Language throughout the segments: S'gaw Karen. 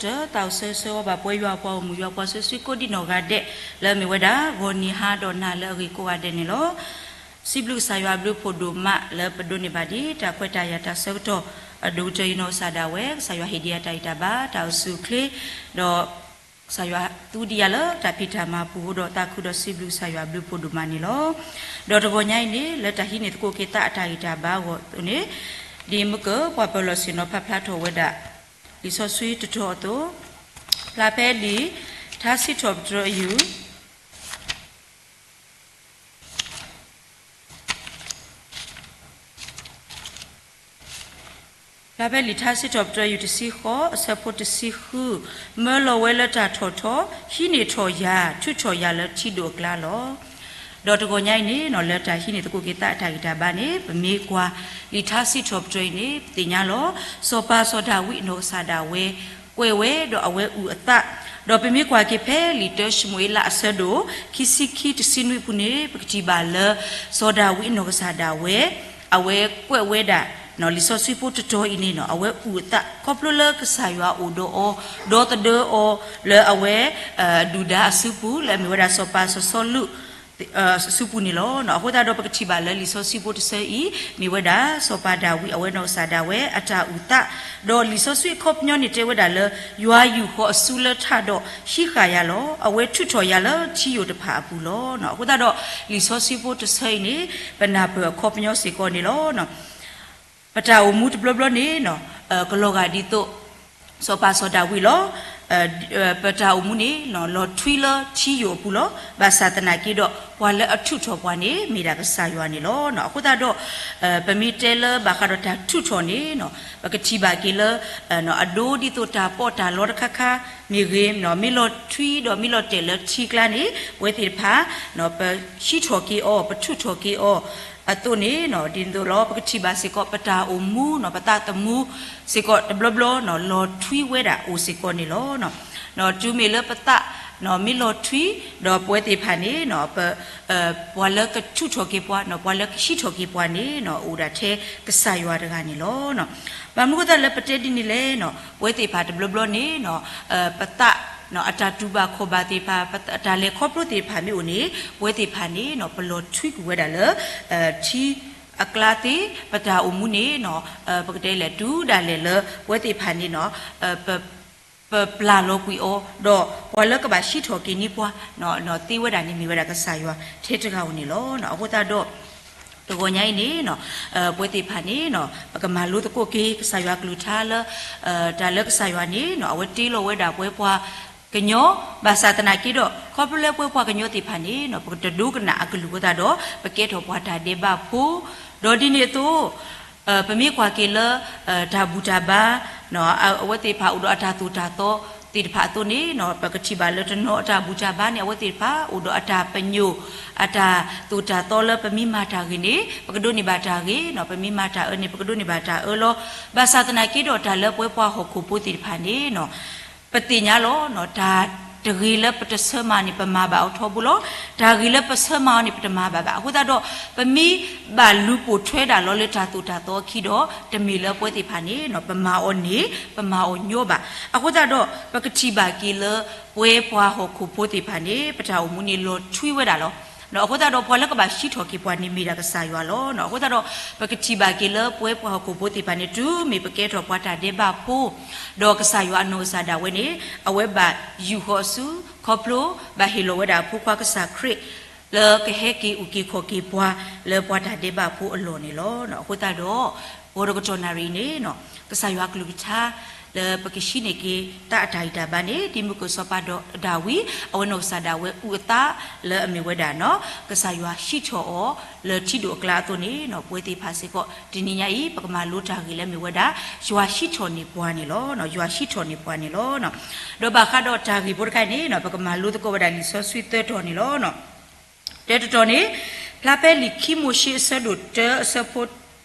တၢ်အိၣ်ဆၢဂ့ၤဆၢဝါဘၣ်ပှဲၤယွၤအပှၤဂီၢ်မုၢ် ယွၤပှၤစီဆှံကိးဒံနီၢ်ဂၤဒဲး လၢအမ့ၢ်ဝဲဒၣ် ဂီၤနံၤဟါဒီးနၤလၢအဂ့ၤကိးဂၤဒဲးန့ၣ်လီၤ. စံးဘျုးကစၢ်ယွၤအဘျုးအဖှိၣ်ဒိၣ်မးလၢပဒိးန့ၢ်ဘၣ်ဒ်တၢ်ခွဲးတၢ်ယာ်တၢ်ဆၢကတီၢ် အဒိၣ်ကတၢၢ်အံၤနီၢ်ကစၢ်ဒၣ်ဝဲ ကစၢ်ယွၤဟ့ၣ်ဒံးယၤတၢ်ဂံၢ်တၢ်ဘါ တၢ်အိၣ်ဆူၣ်အိၣ်ချ့ ဒီး ကစၢ်ယွၤသူဒံးယၤလၢတၢ်ဖံးတၢ်မၤပူၤအဃိဒီး သးခုဒီးစံးဘျုးကစၢ်ယွၤအဘျုးအဖှိၣ်ဒိၣ်မးန့ၣ်လီၤ. ဒီးတဂီၤညါအံၤန့ၣ် လၢတၢ်ဟံးန့ၢ်သကိးက့ၤသးအတၢ်ဂံၢ်တၢ်ဘါအဂီၢ်အသိးန့ၣ် ဒ်မုၢ်ကၢၢ်ပှၤပၢၤလီၢ်ဆ့ၣ်နီၤဖးဖျါထီၣ်ဝဲဒၣ် လံာ်စီဆှံတတီၤအသိး, ဖျါဖဲလံာ်ထါစံးထီၣ်ပတြၢၤအယုၢ် ဖျါဖဲလံာ်ထါစံးထီၣ်ပတြၢၤယုၢ်တဆံဃိး အဆၢဖိတဆံဃု, မၢလီၤဝဲလၢတၢ်ထီၣ်ထီ, ဟံးန့ၢ်ထီၣ်ယၤ, ထုးထီၣ်ယၤလၢထံဒိၣ်အကျါလီၤ. ဒီးတဂီၤညါအံၤန့ၣ် လၢတၢ်ဟံးန့ၢ်သကိးက့ၤသးအတၢ်ဂံၢ်တၢ်ဘါန့ၣ် ပမ့ၢ်ကွၢ်လံာ်ထါစံးထီၣ်ပတြၢၤအံၤန့ၣ် ပသ့ၣ်ညါလီၤ. စီၤပၤစီၤဒၤဝံးအနီၢ်ကစၢ်ဒၣ်ဝဲ ကွဲးဝဲဒီးအဝဲအုၣ်အသး, ဒီးပမ့ၢ်ကွၢ်က့ၤဖဲလံာ်တၢၡမူၤအ့လးအဆၢဒိၣ် ခံဆံခံတဆံနွံအပူၤန့ၣ် ပကထံၣ်ဘၣ်လၢ စီၤဒၤဝံးအနီၢ်ကစၢ်ဒၣ်ဝဲ အဝဲကွဲးဝဲဒၣ် လံာ်စီဆှံဖိတတီၤအံၤန့ၣ် အဝဲအုၣ်အသး ခီဖျိလၢကစၢ်ယွၤအိၣ်ဒီးအီၤ ဒီသဒၢအီၤ လၢအဝဲ ဒုၣ်ဒါအစုပူၤ လၢအမ့ၢ်ဝဲဒၣ်စီၤပၤစီၤစီလူး စုပူၤန့ၣ်လီၤ. အဃိသတးဒီးပကထံၣ်ဘၣ်လၢလံာ်စီဆှံဖိတဆၢအံၤ မ့ၢ်ဝဲဒၣ်စီၤပၤဒၤဝံး အဝဲနီၢ်ကစၢ်ဒၣ်ဝဲအတၢ်အုၣ်သး, ဒီးလံာ်စီဆှံအခီပညီန့ၣ်တဲဝဲဒၣ်လၢ ယွၤယူာ်ဃီၤအစုလၢထးဒီးဟံးဃာ်ယၤလီၤ. အဝဲထုးထီၣ်ယၤလၢထံယိာ်တဖၣ်အပူၤလီၤ. အဃိသတးဒီးလံာ်စီဆှံဖိတဆၢအံၤန့ၣ် ပနၢ်ပၢၢ်အခီပညီစ့ၢ်ကီးန့ၣ်လီၤ. ပတၢ်အိၣ်မူတဘျီဘျီန့ၣ် ကလီၤဂာ်ဒ်သိး စီၤပၤစီၤဒၤဝံးလီၤ. ပတၢ်အိၣ်မူန့ၣ် လီၤထွံလၢထံယိာ်အပူၤလီၤ. ဘၣ်ဆၣ်သနာ်က့ဒီး ပှၤလၢအထုးထီၣ်ပှၤန့ၣ် မ့ၢ်ဒၣ်ကစၢ်ယွၤန့ၣ်လီၤ. အဃိသတးဒီး ပမ့ၢ်တဲလၢဘၣ်ဃးဒီးတၢ်ထုးထီၣ်န့ၣ် ပကထံၣ်ဘၣ်က့ၤလၢ အဒိဒ်သိးတၢ်ပီးတၢ်လီတခါခါမ့ၢ်ဂ့ၤ မ့ၢ်လီၤထွံဒီးမ့ၢ်လီၤတဲာ်လၢထံကျါန့ၣ် ပဝဲသ့ၣ်တဖၣ် ပဟံးထီၣ်က့ၤအီၤ ပထုးထီၣ်က့ၤအီၤ အသိးန့ၣ် ဒ်သိးလီၤ ပကထံၣ်ဘၣ်စ့ၢ်ကီး ပတၢ်အိၣ်မူ ပသးသမူစ့ၢ်ကီးတဘျီဘျီ လီၤထွံဝဲဒၣ်အိၣ်စ့ၢ်ကီးန့ၣ်လီၤ. တုၤမ့ၢ်လၢပသး မ့ၢ်လီၤထွံ ဒီးပဝဲသ့ၣ်တဖၣ်န့ၣ် ပှၤလၢကထုးထီၣ်က့ၤပှၤ ပှၤလၢကဟံးထီၣ်က့ၤပှၤန့ၣ် အိၣ်ဒၣ်ထဲကစၢ်ယွၤတဂၤန့ၣ်လီၤ. ဘၣ်မနုၤအဃိသတးလၢပတဲဒ်န့ၣ်လဲၣ် ပဝဲသ့ၣ်တဖၣ်တဘျီဘျီန့ၣ် ပသး အတၢ်တူၢ်ဘၣ်ခီၣ်ဘၣ်သ့ၣ်တဖၣ် တၢ်လဲၤခီဖျိသ့ၣ်တဖၣ်မ့ၢ်အိၣ်န့ၣ် ပဝဲသ့ၣ်တဖၣ်န့ၣ် ပလီၤထွံကွံာ်ဝဲဒၣ်လၢ ထံအကျါသ့ ပတၢ်အိၣ်မူန့ၣ် ပကတဲလဲၣ် တုၤဒၣ်လဲာ်လၢ ပဝဲသ့ၣ်တဖၣ်န့ၣ် ပပျၢ်လီၤကွံာ်အီၤ ဒီးပှၤလၢကဘၣ်ဟံးထီၣ်က့ၤန့ၢ်ပှၤ သ့ဝဲဒၣ်န့ၣ်မ့ၢ်ဝဲဒၣ်ကစၢ်ယွၤထဲတဂၤဧိၤန့ၣ်လီၤ. အဃိသတးဒီး တဂီၤညါအံၤန့ၣ် ပဝဲသ့ၣ်တဖၣ်န့ၣ် ပကမၤလိသကိးက့ၤ ကစၢ်ယွၤကလုၢ်ကထါလၢ တၢ်လၢကစၢ်ယွၤန့ၣ် အဝဲတ့လီၤဝဲဒၣ်ပဝဲပှၤကညီ ဘၣ်ဆၣ်သနာ်က့ဒီး ခီဖျိလၢပဝဲပှၤကညီသ့ၣ်တဖၣ်န့ၣ် ပကတဒိကနၣ်အကလုၢ်အဃိသတးဒီး ပကဲထီၣ်ပှၤတၢ်ဒဲးဘးဖိ ဒီးဒ်န့ၣ်အသိး ပမ့ၢ်ကွၢ်က့ၤလၢ တၢ်ဘူၣ်တၢ်ဘါ အဝဲသ့ၣ်တဖၣ်အိၣ်ဒီးအတၢ်သိၣ်တၢ်သီသ့ၣ်တဖၣ်အသိးန့ၣ် ပကထံၣ်ဘၣ်လၢတနီၤအတၢ်ဘူၣ်တၢ်ဘါန့ၣ် အဝဲသ့ၣ်တဖၣ်အိၣ်ဒီးအတၢ်ပညိၣ် အတၢ်သိၣ်တၢ်သီလၢပမ့ၢ်မၤတၢ်ဂ့ၤန့ၣ် ပကဒိးန့ၢ်ဘၣ်တၢ်ဂ့ၤ ပမ့ၢ်မၤတၢ်အၢန့ၣ် ပကဒိးန့ၢ်ဘၣ်တၢ်အၢလီၤ. ဘၣ်ဆၣ်သနာ်က့ဒီးတၢ်လၢပဝဲပှၤဟီၣ်ခိၣ်ဖိသ့ၣ်တဖၣ်န့ၣ် ပသ့ၣ်ညါလီၤ တၢ်တဂ့ၤလၢပတဆၢမၤန့ၣ် ပမၤဘၣ်အီၤထီဘိလီၤ. တၢ်ဂ့ၤလၢပဆၢမၤအီၤန့ၣ် ပတမၤဘၣ်ဘၣ်. အဃိသတးဒီး ပမ့ၢ်ဘၣ်လူၤပိာ်ထွဲဒၣ်လီၤလၢတၢ်သိၣ်တၢ်သီအခံဒီး တမ့ၢ်လၢပဝဲသ့ၣ်တဖၣ်န့ၣ် ပမၤအီၤန့ၣ် ပမၤအီၤညီဘၣ်. အဃိသတးဒီး ပကထံၣ်ဘၣ်က့ၤလၢ ပဝဲပှၤဟီၣ်ခိၣ်ဖိသ့ၣ်တဖၣ်န့ၣ် ပတၢ်အိၣ်မူန့ၣ်လီၤထွံဝဲဒၣ်လီၤ. အဃိသတးဒီး ပှၤလၢကဘၣ်ဟံးထီၣ်က့ၤပှၤန့ၣ်မ့ၢ်ဒၣ်ကစၢ်ယွၤလီၤ. အဃိသတးဒီး ပကထံၣ်ဘၣ်က့ၤလၢပဝဲပှၤဟီၣ်ခိၣ်ဖိသ့ၣ်တဖၣ်န့ၣ် တုၤမ့ၢ်ပကဲထီၣ်ပှၤတၢ်ဒဲးဘးဖိ ဒီးကစၢ်ယွၤအနီၢ်ကစၢ်ဒၣ်ဝဲန့ၣ် အဝဲဘၣ်ယူာ်ဃီၤအစု ခီဖျိ ဘၣ်ဟ့ၣ်လီၤဝဲဒၣ်အဖိခွါကစၢ်ခရံာ် လၢကဟဲက့ၤအုၣ်က့ၤခီၣ်က့ၤပှၤ လၢပှၤတၢ်ဒဲးဘးဖိအလီၢ်န့ၣ်လီၤ. အဃိသတးဒီး ဂီၤတကတီၢ်နၣ်ရံၣ်အံၤန့ၣ် ကစၢ်ယွၤကလုၢ်ကထါ လၢပကဟံးန့ၢ်က့ၤတၢ်အတၢ်ဂံၢ်တၢ်ဘါန့ၣ် ဒ်မုၢ်ကၢၢ်စီၤပၤဒၤဝံး အဝဲနီၢ်ကစၢ်ဒၣ်ဝဲအုၣ်အသးလၢအမ့ၢ်ဝဲဒၣ် ကစၢ်ယွၤဟံးထီၣ်အီၤလၢထံဒိၣ်အကျါအသိးန့ၣ် ပဝဲသ့ၣ်တဖၣ်စ့ၢ်ကီး တနံၤညါအံၤ ပကမၤလိတၢ်ဂ့ၢ်လၢအမ့ၢ်ဝဲဒၣ် ယွၤဟံးထီၣ်န့ၢ်ပှၤန့ၣ်လီၤ. ယွၤဟံးထီၣ်န့ၢ်ပှၤန့ၣ်လီၤ. ဒီးဘၣ်ဃးဒီးတၢ်ဂ့ၢ်ဖိတခါအံၤန့ၣ် ပကမၤလိသကိးဝဲဒၣ်လံာ်စီဆှံသၢတီၤန့ၣ်လီၤ. တၢတတီၤန့ၣ် ဖျါဖဲလံာ်ခံမိၤၡ့အဆၢဒိၣ်တၢ အဆၢဖိ တဆံ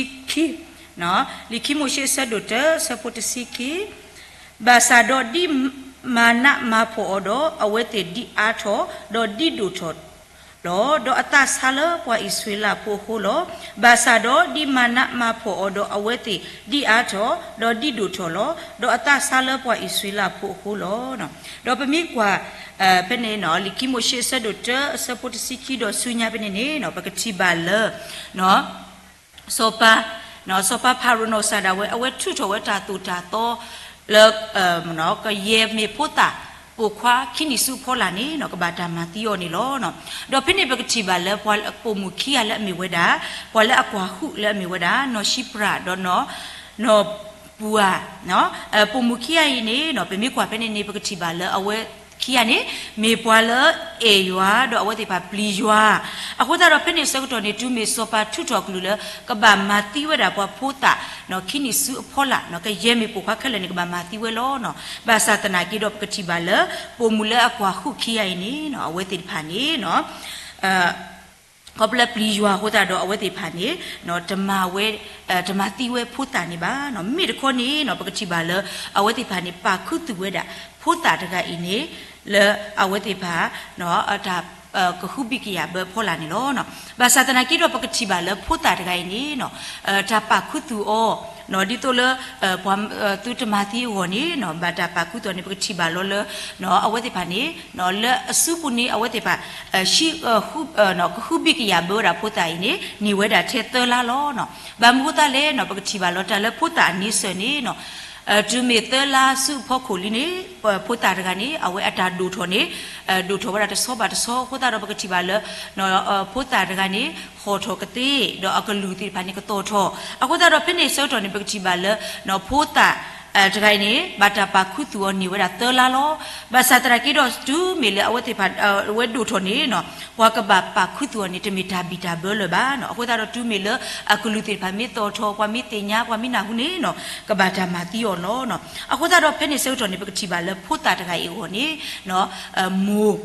ခံ, လံာ်ခံမိၤၡ့အဆၢဒိၣ်တၢ အဆၢဖိတဆံခံ, ဘၣ်ဆၣ်ဒီးဒ်မၤနးမၤဖှီၣ်အီၤဒီး အဝဲသ့ၣ်ဒ်အါထီၣ် ဒီးဒ်ဒိၣ်ထီၣ် လီၤ. ဒီးအသးဆါလၢပှၤအံၣ်စရ့လးဖိအဃိလီၤ. ဘၣ်ဆၣ်ဒီးဒ်မၤနးမၤဖှီၣ်အီၤဒီးအဝဲသ့ၣ်ဒံးအါထီၣ်, ဒီးဒံးဒိၣ်ထီၣ်လီၤ. ဒီးအသးဆါလၢပှၤအံၣ်စရ့လးဖိအဃိလီၤ. ဒီးပမ့ၢ်ကွၢ် ဖဲန့ၣ် လံာ်ခံမိၤၡ့အဆၢဒိၣ်တၢ အဆၢဖိတဆံခံဒီးဆူညါဖဲန့ၣ်န့ၣ် ပကထံၣ်ဘၣ်လၢ စီၤပၤ, စီၤပၤဖၤရိၤနီၢ်ကစၢ်ဒၣ်ဝဲ အဝဲထုးထီၣ်ဝဲတၢ်သိၣ်တၢ်သီလၢ ကယဲၢ်မ့ၢ်ဖိသၣ်ပိာ်ခွါခံနံၣ်ဆူအဖီလာ်န့ၣ် ကဘၣ်တၢ်မၤသံအီၤန့ၣ်လီၤ. ဒီးဖဲန့ၣ်ပကထံၣ်ဘၣ်လၢပှၤပိာ်မုၣ်ခံဂၤလၢအမ့ၢ်ဝဲဒၣ်, ပှၤလၢအကွၢ်ဟုၣ်လၢအမ့ၢ်ဝဲဒၣ် နီၢ်ၡံပြၣ်ဒီးနီၢ်, နီၢ်ပူၤဧၤ, ပိာ်မုၣ်ခံဂၤအံၤန့ၣ် ပမ့ၢ်ကွၢ်ဖဲန့ၣ်န့ၣ် ပကထံၣ်ဘၣ်လၢအဝဲခံဂၤန့ၣ် မ့ၢ်ပှၤလၢအဲၣ်ယွၤ ဒီးအဝဲသ့ၣ်တဖၣ်ပျံၤယွၤ, အဃိသတးဒီးဖဲန့ၣ်အဆၢကတီၢ်န့ၣ် တုၤမ့ၢ်စီၤပၤထုးထီၣ်အကလုၢ်လၢ ကဘၣ်မၤသံဝဲဒၣ်ပှၤဖိသၣ် ခံနံၣ်ဆူအဖီလာ် ကယဲၢ်မ့ၢ်ပိာ်ခွါခဲလၢာ်န့ၣ် ကဘၣ်မၤသံဝဲလီၤ. ဘၣ်ဆၣ်သနာ်က့ဒီးပကထံၣ်ဘၣ်လၢ ပိာ်မုၣ်လၢအကွၢ်ဟုၣ်ခံဂၤအံၤန့ၣ် အဝဲသ့ၣ်တဖၣ်န့ၣ် ခီဖျိပျံၤယွၤအဃိသတးဒီးအဝဲသ့ၣ်တဖၣ်န့ၣ် တမၤဝဲ, တမၤသံဝဲဖိသၣ်န့ၣ်ဘၣ်. မ့ၢ်တခီန့ၣ် ပကထံၣ်ဘၣ်လၢ အဝဲသ့ၣ်တဖၣ်န့ၣ် ပာ်ခူသူၣ်ဝဲဒၣ် ဖိသၣ်တဂၤအံၤန့ၣ် လၢအဝဲသ့ၣ်တဖၣ် တၢ်ကဟုဘံၣ်ကယာ်ဘၢအဖီလာ်န့ၣ်လီၤ. ဘၣ်ဆၣ်သနာ်က့ဒီးပကထံၣ်ဘၣ်လၢဖိသၣ်တဂၤအံၤန့ၣ် တၢ်ပာ်ခူသူၣ်အီၤ ဒ်သိးလၢ ပှၤသုတမၤသံအဂီၢ်န့ၣ် ဘၣ်တၢ်ပာ်ခူသူၣ်အီၤန့ၣ် ပကထံၣ်ဘၣ်လီၤလၢ အဝဲသ့ၣ်တဖၣ်န့ၣ် လၢအစုပူၤန့ၣ် အဝဲသ့ၣ်တဖၣ် ကဟုဘံၣ်ကယာ်ဘၢဝဲဒၣ်ဖိသၣ်အံၤန့ၣ် န့ၢ်ဝဲဒၣ်ထဲသၢလါလီၤ. ဘၣ်မနုၤအဃိသတးလဲၣ် ပကထံၣ်ဘၣ်လီၤတၢ်လၢဖိသၣ်အန့ဆၢၣ်န့ၣ် တုၤမ့ၢ်သၢလါဆူအဖီခိၣ်လံန့ၣ် ဖိသၣ်တဂၤန့ၣ် အဝဲအတၢ်ဒိၣ်ထီၣ်န့ၣ် ဒိၣ်ထီၣ်ဝဲဒၣ်တဆီဘၣ်တဆီအဃိသတးဒီး ပကထံၣ်ဘၣ်လၢ ဖိသၣ်တဂၤန့ၣ် ဟီၣ်ထီၣ်ကသ့ ဒီးအကလုၢ်သ့ၣ်တဖၣ်န့ၣ် ကသီၣ်ထီၣ် အဃိသတးဒီးဖဲန့ၣ်အဆၢကတီၢ်န့ၣ် ပကထံၣ်ဘၣ်လၢ ဖိသၣ်တဂၤအံၤန့ၣ် ဘၣ်တၢ်ပာ်ခူသူၣ်အီၤန့ၢ်ဝဲဒၣ်သၢလါလီၤ. ဘၣ်ဆၣ်သနာ်က့ဒီး တုၤမ့ၢ်လၢအဝဲသ့ၣ်တဖၣ် အဝဲဒိၣ်ထီၣ်န့ၣ် ပှၤကဘၣ်ပာ်ခူသူၣ်အီၤန့ၣ် တမ့ၢ်တၢ်ဘံၣ်တၢ်ဘၢလၢၤဘၣ်. အဃိသတးဒီးတုၤမ့ၢ်လၢအကလုၢ်သ့ၣ်တဖၣ်မ့ၢ်သီၣ်ထီၣ် ပှၤမ့ၢ်သ့ၣ်ညါ ပှၤမ့ၢ်နၢ်ဟူန့ၣ် ကဘၣ်တၢ်မၤသံအီၤလီၤ. အဃိသတးဒီးဖဲန့ၣ်အဆၢကတီၢ်န့ၣ် ပကထံၣ်ဘၣ်လၢဖိသၣ်တဂၤအံၤအဂီၢ်န့ၣ် မိၢ်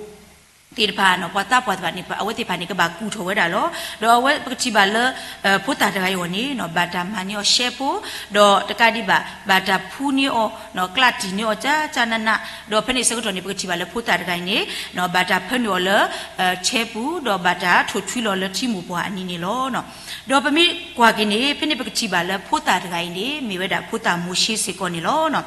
သ့ၣ်တဖၣ် ပှၤသးပှၢ်သ့ၣ်တဖၣ်န့ၣ် အဝဲသ့ၣ်တဖၣ်န့ၣ် ကဘၣ်ကူၣ်ထီၣ်ဝဲဒၣ်လီၤ. ဒီးအဝဲပကထံၣ်ဘၣ်လၢ ဖိသၣ်တဂၤအံၤအဂီၢ်န့ၣ် ဘၣ်တၢ်မၤန့ၢ်အီၤရှဲဖိ, ဒီးတကးဒံးဘၣ် ဘၣ်တၢ်ဖှူန့ၢ်အီၤ ကျးတံၢ်န့ၢ်အီၤ ကၠၢ်ကၠၢ်နးနး, ဒီးဖဲန့ၣ်အဆၢကတီၢ်န့ၣ် ပကထံၣ်ဘၣ်လၢဖိသၣ်တဂၤအံၤန့ၣ် ဘၣ်တၢ်ဖၢနုာ်အီၤလၢ ဆဲပူၤ ဒီးဘၣ်တၢ်ထိၣ်ထွံလီၤလၢထံမိၢ်ပှၢ်အနံၤန့ၣ်လီၤ. ဒီးပမ့ၢ်ကွၢ်က့ၤန့ၣ် ဖဲန့ၣ်ပကထံၣ်ဘၣ်လၢဖိသၣ်တဂၤအံၤန့ၣ် မ့ၢ်ဝဲဒၣ်ဖိသၣ်မိၤၡ့စ့ၢ်ကီးန့ၣ်လီၤ.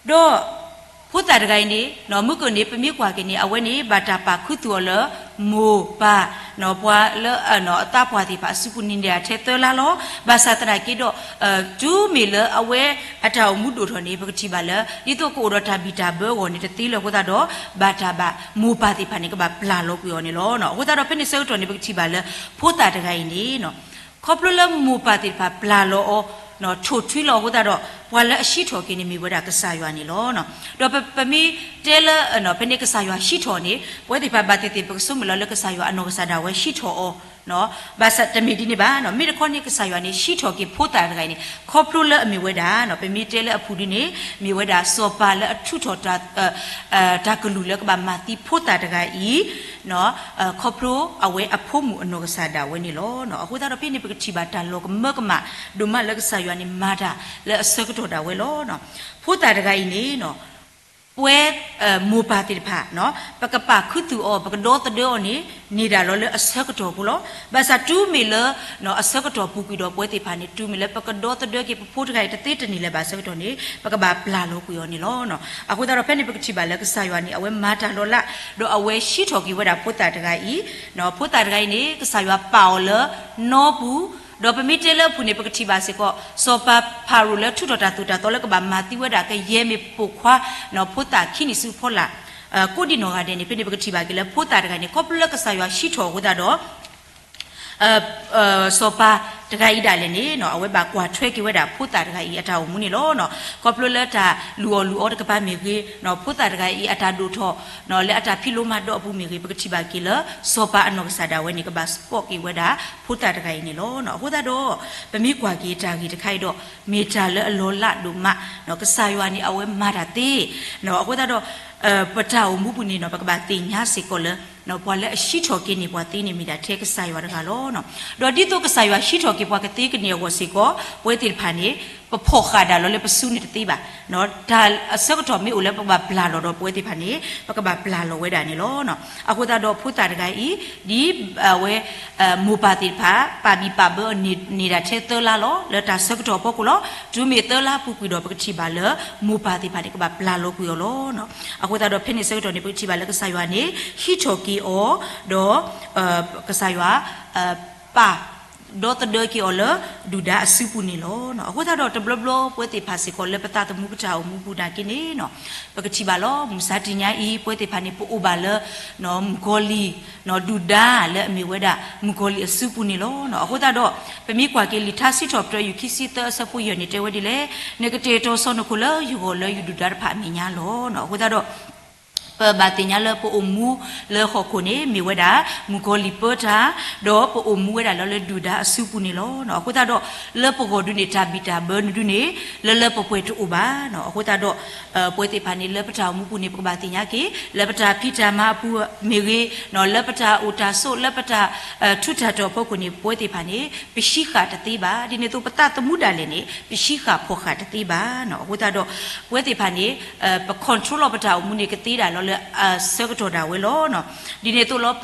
ဒီးဖိသၣ်တဂၤအံၤန့ၣ် မုၢ်ကၢၢ်န့ၣ် ပမ့ၢ်ကွၢ်က့ၤန့ၣ် အဝဲန့ၣ် ဘၣ်တၢ်ပာ်ခူသူၣ်အီၤလၢ မိၢ်ပၢ် ပှၤလၢအသးပှၢ်သ့ၣ်တဖၣ်အစုပူၤန့ၣ် န့ၢ်ထဲသၢလါလီၤ. ဘၣ်ဆၣ်သနာ်က့ဒီး တုၤမ့ၢ်လၢအဝဲအတၢ်အိၣ်မူဒိၣ်ထီၣ်န့ၣ် ပကထံၣ်ဘၣ်လၢ ဒ်သိးကအိၣ်ဒီးတၢ်ဘံၣ်တၢ်ဘၢအဂီၢ်န့ၣ် တသ့လၢၤအဃိသတးဒီး ဘၣ်တၢ်ဘၣ်မိၢ်ပၢ်သ့ၣ်တဖၣ်န့ၣ် ကဘၣ်ပျၢ်လီၤကွံာ်အီၤန့ၣ်လီၤ. အဃိသတးဒီးဖဲန့ၣ်ဆၢကတီၢ်န့ၣ် ပကထံၣ်ဘၣ်လၢ ဖိသၣ်တဂၤအံၤန့ၣ် ခီဖျိလၢမိၢ်ပၢ်သ့ၣ်တဖၣ်ပျၢ်လီၤအီၤ ထိၣ်ထွံလီၤအဃိသတးဒီး ပှၤလၢအဟံးထီၣ်က့ၤန့ၣ်မ့ၢ်ဝဲဒၣ်ကစၢ်ယွၤန့ၣ်လီၤ. ဒီးပမ့ၢ်တဲလၢ ဖဲန့ၣ်ကစၢ်ယွၤဟံးထီၣ်န့ၣ် ပဝဲသ့ၣ်တဖၣ်ဘၣ်သ့ၣ်သ့ၣ် ပကဆိကမိၣ်လီၤလၢကစၢ်ယွၤအနီၢ်ကစၢ်ဒၣ်ဝဲဟံးထီၣ်အီၤ ဘၣ်ဆၣ်တမ့ၢ်ဒ်န့ၣ်ဘၣ်. မ့ၢ်တခီန့ၣ် ကစၢ်ယွၤန့ၣ် ဟံးထီၣ်က့ၤဖိသၣ်တဂၤအံၤန့ၣ် ခီဖျိလၢအမ့ၢ်ဝဲဒၣ် ပမ့ၢ်တဲလၢအပူၤဒ်န့ၣ် မ့ၢ်ဝဲဒၣ်စီၤပၤလၢအထုးထီၣ် တၢ်ကလုၢ်လၢကဘၣ်မၤသံဖိသၣ်တဂၤအံၤ ခီဖျိအဝဲအဖိမုၣ်အနီၢ်ကစၢ်ဒၣ်ဝဲန့ၣ်လီၤ. အဃိသတးဒီးဖဲန့ၣ် ပကထံၣ်ဘၣ်တၢ်လီၤကမၢကမၣ်ဒိၣ်မးလၢကစၢ်ယွၤန့ၣ်မၤတၢ်လၢအဆၢကတီၢ်ဒၣ်ဝဲလီၤ. ဖိသၣ်တဂၤအံၤန့ၣ် ပဝဲ မိၢ်ပၢ်သ့ၣ်တဖၣ် ပကပာ်ခူသူၣ်အီၤ ပကဒီသဒၢအီၤန့ၣ် န့ၢ်ဒၣ်လီၤလၢအဆၢကတီၢ်ဖိလီၤ. ဘၣ်ဆၣ်တုၤမ့ၢ်လၢ အဆၢကတီၢ်ပူၤကွံာ်ဒီးပဝဲသ့ၣ်တဖၣ်န့ၣ် တုၤမ့ၢ်လၢပကဒီသဒၢက့ၤပဖိတဂၤအံၤ တသ့တန့ၢ်လၢၤဘၣ်ဆၢကတီၢ်န့ၣ် ပကဘၣ်ပျၢ်လီၤကွံာ်အီၤန့ၣ်လီၤ. အဃိသတးဒီးဖဲန့ၣ် ပကထံၣ်ဘၣ်လၢကစၢ်ယွၤန့ၣ် အဝဲမၤတၢ်လီၤလး ဒီးအဝဲဟံးထီၣ်က့ၤဝဲဒၣ်ဖိသၣ်တဂၤအံၤ ဖိသၣ်တဂၤအံၤန့ၣ် ကစၢ်ယွၤပာ်အီၤလၢနီပူၤ ဒီးပမ့ၢ်တဲလၢအပူၤန့ၣ် ပကထံၣ်ဘၣ်စ့ၢ်ကီး စီၤပၤဖၤရိၤလၢထုးထီၣ်တၢ်သိၣ်တၢ်သီလၢကဘၣ်မၤသံဝဲဒၣ်ကယဲၢ်မ့ၢ်ပိာ်ခွါ ဖိသၣ်ခံနံၣ်ဆူအဖီလာ် ကိးဒံနီၢ်ဂၤဒဲးန့ၣ် ဖဲန့ၣ်ပကထံၣ်ဘၣ်က့ၤလၢဖိသၣ်တဂၤအံၤန့ၣ် ခီဖျိလၢကစၢ်ယွၤဟံးထီၣ်အဃိသတးဒီး စီၤပၤတဂၤအံၤဒၣ်လဲာ်န့ၣ် အဝဲဘၣ်ကွၢ်ထွဲက့ၤဝဲဒၣ်ဖိသၣ်တဂၤအံၤအတၢ်အိၣ်မူန့ၣ်လီၤ. ခီဖျိလၢတၢ်လုၢ်အီၣ်လုၢ်အီတကပၤမ့ၢ်ဂ့ၤ ဖိသၣ်တဂၤအံၤအတၢ်ဒိၣ်ထီၣ် လၢအတၢ်ဖံးလိမၤဒိးအပူၤမ့ၢ်ဂ့ၤ ပကထံၣ်ဘၣ်က့ၤလၢ စီၤပၤအနီၢ်ကစၢ်ဒၣ်ဝဲန့ၣ် ကဘၣ်စပီးက့ၤဝဲဒၣ်ဖိသၣ်တဂၤအံၤန့ၣ်လီၤ. အဃိသတးဒီး ပမ့ၢ်ကွၢ်က့ၤတၢ်ဂ့ၢ်တခါအံၤဒီး မ့ၢ်တၢ်လၢအလီၤလးဒိၣ်မး ကစၢ်ယွၤန့ၣ် အဝဲမၤတၢ်သ့ အဃိသတးဒီး ပတၢ်အိၣ်မူပူၤန့ၣ် ပကဘၣ်သ့ၣ်ညါစ့ၢ်ကီးလၢ ပှၤလၢအဟံးထီၣ်က့ၤန့ၢ်ပှၤသ့န့ၣ် မ့ၢ်ဒၣ်ထဲကစၢ်ယွၤတဂၤလီၤ. ဒီးဒ်သိးကစၢ်ယွၤဟံးထီၣ် ပှၤကသ့ကန့ၢ်အဂီၢ်စ့ၢ်ကီး ပဝဲသ့ၣ်တဖၣ်န့ၣ် ပဖီၣ်ဃာ်ဒၣ်လီၤလၢပစုန့ၣ်တသ့ဘၣ်. တၢ်အဆၢကတီၢ်မ့ၢ်အိၣ်လၢပကဘၣ်ပျၢ်လီၤဒီးပဝဲသ့ၣ်တဖၣ်န့ၣ် ပကဘၣ်ပျၢ်လီၤဝဲဒၣ်န့ၣ်လီၤ. အဃိသတးဒီးဖိသၣ်တဂၤအံၤ ဒ်အဝဲ မိၢ်ပၢ်သ့ၣ်တဖၣ် ပာ်ဘံၣ်ပာ်ဘၢအီၤန့ၢ်ဒၣ်ထဲသၢလါလီၤ လၢတၢ်ဆၢကတီၢ်အဖီခိၣ်လီၤ. တုၤမ့ၢ်သၢလါပူၤကွံာ်ဒီး ပကထံၣ်ဘၣ်လၢ မိၢ်ပၢ်သ့ၣ်တဖၣ်န့ၣ် ကဘၣ်ပျၢ်လီၤကွံာ်အီၤလီၤ. အဃိသတးဒီးဖဲန့ၣ်ဆၢကတီၢ်န့ၣ် ပကထံၣ်ဘၣ်လၢကစၢ်ယွၤန့ၣ် ဟံးထီၣ်က့ၤအီၤ ဒီး ကစၢ်ယွၤ ပာ် ဒီသဒၢက့ၤအီၤလၢ ဒုၣ်ဒါအစုပူၤန့ၣ်လီၤ. အဃိသတးဒီးတဘျီဘျီပဝဲသ့ၣ်တဖၣ်စ့ၢ်ကီးလၢပသးသမူပတၢ်အိၣ်မူပူၤနာ်က့န့ၣ် ပကထံၣ်ဘၣ်လီၤ. မုၢ်မဆါတနံၤညါအံၤ ပဝဲသ့ၣ်တဖၣ်န့ၣ် ပအိၣ်ဘၣ်လၢ မုၣ်ကီၤလံၢ် ဒုၣ်ဒါလၢအမ့ၢ်ဝဲဒၣ် မုၣ်ကီၤလံၢ်အစုပူၤန့ၣ်လီၤ. အဃိသတးဒီး ပမ့ၢ်ကွၢ်က့ၤလံာ်ထါစံးထီၣ်ပတြၢၤ ယူၢ်ခံဆံသၢအဆၢဖိယဲၢ်န့ၣ် တဲဝဲဒ်လဲၣ်, နကတဲာ်ကတီၤစီၢ်နခိၣ်လၢယဂီၢ်လၢယဒုၣ်ဒါတဖၣ်အမဲာ်ညါလီၤ. အဃိသတးဒီး ပဘၣ်သ့ၣ်ညါလၢပအိၣ်မူလၢဟီၣ်ခိၣ်န့ၣ် မ့ၢ်ဝဲဒၣ် မုၣ်ကီၤလံၢ်ပၢတၢ်, ဒီးပအိၣ်မူဝဲဒၣ်လၢလၢဒုၣ်ဒါအစုပူၤန့ၣ်လီၤ. အဃိသတးဒီး လၢပဂီၢ်ဒုန့ၣ် တၢ်ဘံၣ်တၢ်ဘၢနဒုန့ၣ် လၢလၢပှဲၤပှဲၤတအိၣ်ဘၣ်. အဃိသတးဒီး ပဝဲသ့ၣ်တဖၣ်န့ၣ် လၢပတၢ်အိၣ်မူပူၤန့ၣ် ပကဘၣ်သ့ၣ်ညါက့ၤ လၢပတၢ်ဖံးတၢ်မၤအပူၤမ့ၢ်ဂ့ၤ, လၢပတၢ်အိၣ်တၢ်ဆိး လၢပတၢ် ထူးတၢ်တီၤအဖီခိၣ်န့ၣ် ပဝဲသ့ၣ်တဖၣ်န့ၣ် ပဟံးဃာ်တသ့ဘၣ်. ဒ်န့ၣ်အသိး ပသးသမူဒၣ်လဲာ်န့ၣ် ပဟံးဃာ်ဖီၣ်ဃာ်တသ့ဘၣ်. အဃိသတးဒီး ပဝဲသ့ၣ်တဖၣ်န့ၣ် ပ control လီၤပတၢ်အိၣ်မူန့ၣ် ကသ့ဒၣ်လီၤလၢအဆၢကတီၢ်ဒၣ်ဝဲလီၤ. ဒ်န့ၣ်အသိးလီၤ ပ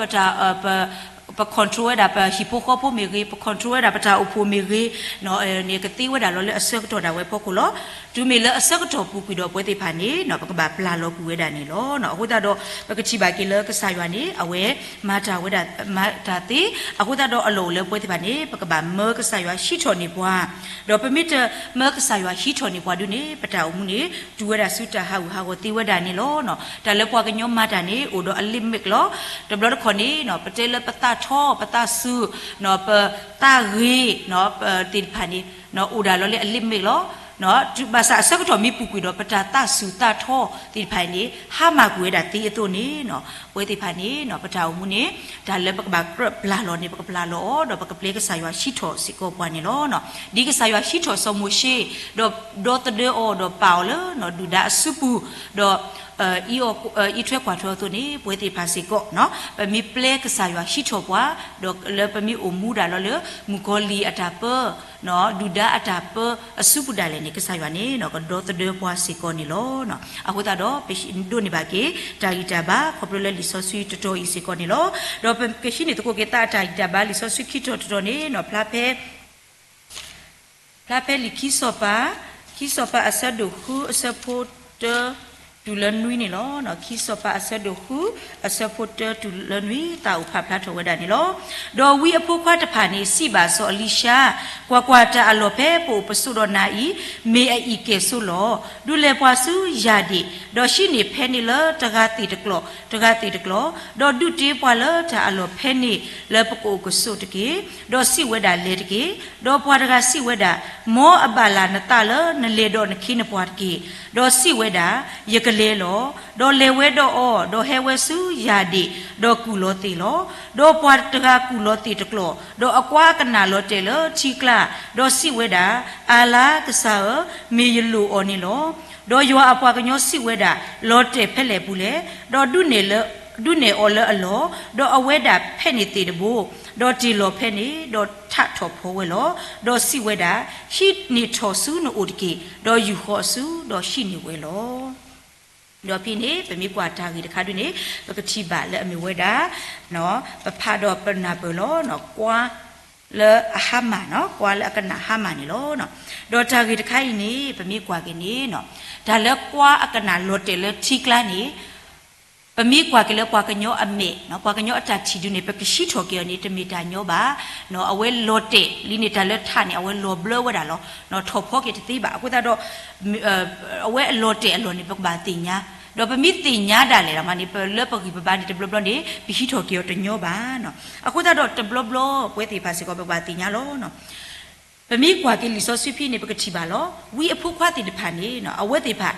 ပ control ဝဲဒၣ်ပဟံၣ်ဖိဃီဖိမ့ၢ်ဂ့ၤ, ပ control ဝဲဒၣ်ပတၢ်အိၣ်ဖှိၣ်မ့ၢ်ဂ့ၤ န့ၣ် ကသ့ဝဲဒၣ်လီၤလၢအဆၢကတီၢ်ဒၣ်ဝဲအဖီခိၣ်လီၤ. တုၤမ့ၢ်လၢအဆၢကတီၢ်ပူၤကွံာ်ဒီးပဝဲသ့ၣ်တဖၣ်န့ၣ် ပကဘၣ်ပျၢ်လီၤကွံာ်ဝဲဒၣ်န့ၣ်လီၤ. အဃိသတးဒီး ပကထံၣ်ဘၣ်က့ၤလၢကစၢ်ယွၤန့ၣ် အဝဲမၤတၢ်ဝဲဒၣ် မၤတၢ်သ့. အဃိသတးဒီးအလီၢ်အိၣ်လၢပဝဲသ့ၣ်တဖၣ်န့ၣ် ပကဘၣ်မၢကစၢ်ယွၤဟံးထီၣ်န့ၢ်ပှၤ, ဒီးပမ့ၢ်တမၢကစၢ်ယွၤဟံးထီၣ်န့ၢ်ပှၤဒုန့ၣ် ပတၢ်အိၣ်မူန့ၣ် တုၤဝဲဒၣ်ဆူတၢ်ဟးဂူာ်ဟးဂီၤသ့ဝဲဒၣ်န့ၣ်လီၤ. တၢ်လၢပှၤကညီမၤတၢ်န့ၣ် အိၣ်ဒီးအ limit လီၤ. တဘျီတခီၣ်န့ၣ် ပတဲလၢပသးထီ ပသးစူၤ ပသးဂ့ၤ သ့ၣ်တဖၣ်န့ၣ် အိၣ်ဒၣ်လီၤလၢအ limit လီၤ. ဘၣ်ဆၣ်အဆၢကတီၢ်မ့ၢ်ပူၤကွံာ်ဒီး ပတၢ်သးစူၤသးထီသ့ၣ်တဖၣ်န့ၣ် ဟါမၢ်ကွံာ်ဝဲဒၣ်သ့အသိးန့ၣ် ပဝဲသ့ၣ်တဖၣ်န့ၣ် ပတၢ်အိၣ်မူန့ၣ် တၢ်လၢပကဘၣ်ကြၢးပျၢ်လီၤန့ၣ် ပကပျၢ်လီၤအီၤ ဒီးပကပျဲကစၢ်ယွၤဟံးထီၣ်စ့ၢ်ကီးပှၤန့ၣ်လီၤ. ဒ်ကစၢ်ယွၤဟံးထီၣ်စီၤမိၤၡ့ ဒီးဒီသဒၢအီၤဒီးပာ်အီၤလၢ ဒုၣ်ဒါအစုပူၤ ဒီး အံးထွဲကွၢ်ထွဲအသိးန့ၣ် ပဝဲသ့ၣ်တဖၣ်စ့ၢ်ကီး ပမ့ၢ်ပျဲကစၢ်ယွၤဟံးထီၣ်ပှၤ ဒီးလၢပမ့ၢ်အိၣ်မူဒၣ်လီၤလၢ မုၣ်ကီၤလံၢ်အတၢ်ပၢ ဒုၣ်ဒါအတၢ်ပၢအစုပူၤဒၣ်လဲာ်န့ၣ် ကစၢ်ယွၤန့ၣ် ကဒီသဒၢပှၤစ့ၢ်ကီးန့ၣ်လီၤ. အဃိသတးဒီး ပဒိးန့ၢ်ဘၣ်က့ၤ တၢ်ဂံၢ်တၢ်ဘါ ခီဖျိလၢလံာ်စီဆှံတတီၤအံၤစ့ၢ်ကီးန့ၣ်လီၤ. ဒီးပကဟံးန့ၢ်သကိးက့ၤသးအတၢ်ဂံၢ်တၢ်ဘါလံာ်စီဆှံခံတီၤတတီၤန့ၣ် ဖျါဖဲ ဖျါဖဲလံာ်ခံစီၤပၤ, ခံစီၤပၤအဆၢဒိၣ်ဃု အဆၢဖိတၢ တုၤလၢနွံန့ၣ်လီၤ. ခံစီၤပၤအဆၢဒိၣ်ဃု အဆၢဖိတၢတုၤလၢနွံ သးအိၣ်ဖးဖျါထီၣ်ဝဲဒၣ်န့ၣ်လီၤ. ဒီးဝံအဖိခွါတဖၣ်န့ၣ် စံးဘၣ်စီၤအလံၤၡါ, ကွၢ်ကွၢ်, တၢ်အလီၢ်ဖဲပအိၣ်ပဆိးဒီးနၤအံၤ မ့ၢ်အအံၣ်ကဲၣ်ဆိးလီၤ. ဒုးလဲၤပှၤဆူယၢ်ဒ့ၣ်, ဒီးဟံးန့ၢ်ဖဲန့ၣ်လၢတဂၤသ့ၣ်တကျီၢ် တဂၤသ့ၣ်တကျီၢ်, ဒီးဒုးတ့ပှၤလၢတၢ်အလီၢ်ဖဲန့ၣ်လၢပကအိၣ်ကဆိးတက့ၢ်. ဒီးစံးဝဲဒၣ်, လဲၤတက့ၢ်. ဒီးပှၤတဂၤစံးဝဲဒၣ်, မ်အဘၣ်လၢ်နသးလၢနလဲၤဒီးနခ့နပှၤတက့ၢ်. ဒီးစံးဝဲဒၣ်, ယကလဲၤလီၤ. ဒီးလဲၤဝဲဒီးအီၤ, ဒီးဟဲဝဲဆူယၢ်ဒ့ၣ်, ဒီးကူၣ်လီၤသ့ၣ်လီၤ. ဒီးပှၤတဂၤကူၣ်လီၤသ့ၣ်တကျီၢ်, ဒီးအကွါအကနၣ်လီၤတဲာ်လၢထံကျါ, ဒီးစံးဝဲဒၣ်, အၣ်လါကစၢ်ဧၢ, မ့ၢ်ယလိၣ်အီၤန့ၣ်လီၤ. ဒီးယွၤအပှၤကညီစံးဝဲဒၣ်, လီၤတဲာ်ဖဲလဲၣ်ပူၤလဲၣ်. ဒီးဒုးနဲၣ်လၢ ဒုးနဲၣ်အီၤလၢအလီၢ်, ဒီးအဝဲဒၣ်ဖဲန့ၣ်သ့ၣ်တဘိ, ဒီးတ့ၢ်လီၤဖဲန့ၣ်, ဒီးထးထီၣ်ဖီဝဲလီၤ. ဒီးစံးဝဲဒၣ်, ဟံးန့ၢ်ထီၣ်ဆူနအိၣ်တက့ၢ်. ဒီးယူာ်ဃီၤအစု, ဒီးဟံးန့ၢ်ဝဲလီၤ. ဒီးဖဲန့ၣ် ပမ့ၢ်ကွၢ်တၢ်ဂ့ၢ်တခါဒုန့ၣ် ပကထံၣ်ဘၣ်လၢအမ့ၢ်ဝဲဒၣ် ပဖးဒီးပနၢ်ပၢၢ်လီၤ, ကွါလၢအဟါမၢ်, ကွါလၢအကနၣ်ဟါမၢ်န့ၣ်လီၤ. ဒီးတၢ်ဂ့ၢ်တခါအံၤန့ၣ် ပမ့ၢ်ကွၢ်က့ၤန့ၣ် တၢ်လၢကွါအကနၣ်လီၤတဲာ်လၢထံကျါန့ၣ် ပမ့ၢ်ကွၢ်က့ၤလၢပှၤကညီအမဲာ်, ပှၤကညီအတၢ်ထံၣ်ဒုန့ၣ် ပကဟံးထီၣ်က့ၤအီၤန့ၣ် တမ့ၢ်တၢ်ညီဘၣ်. အဝဲလီၤတဲာ်လံန့ၣ် တၢ်လၢထးန့ၣ် အဝဲလီၤဘျၢဝဲဒၣ်လီၤ. ထီၣ်ဖီက့ၤတသ့ဘၣ်. အဃိသတးဒီး အဝဲအလီၤတဲာ်အလီၢ်န့ၣ် ပကဘၣ်သ့ၣ်ညါ, ဒီးပမ့ၢ်သ့ၣ်ညါဒၣ်လဲာ်မးန့ၣ် ပလၢပဂံၢ်ပဘါန့ၣ် တဘျီဘျီန့ၣ် ပဟံးထီၣ်က့ၤအီၤတညီဘၣ်. အဃိသတးဒီးတဘျီဘျီ ပဝဲသ့ၣ်တဖၣ်စ့ၢ်ကီး ပကဘၣ်သ့ၣ်ညါလီၤ. ပမ့ၢ်ကွၢ်က့ၤလံာ်စီဆှံဖဲန့ၣ် ပကထံၣ်ဘၣ်လီၤ. ဝံအဖိခွါသ့ၣ်တဖၣ်န့ၣ် အဝဲသ့ၣ်တဖၣ်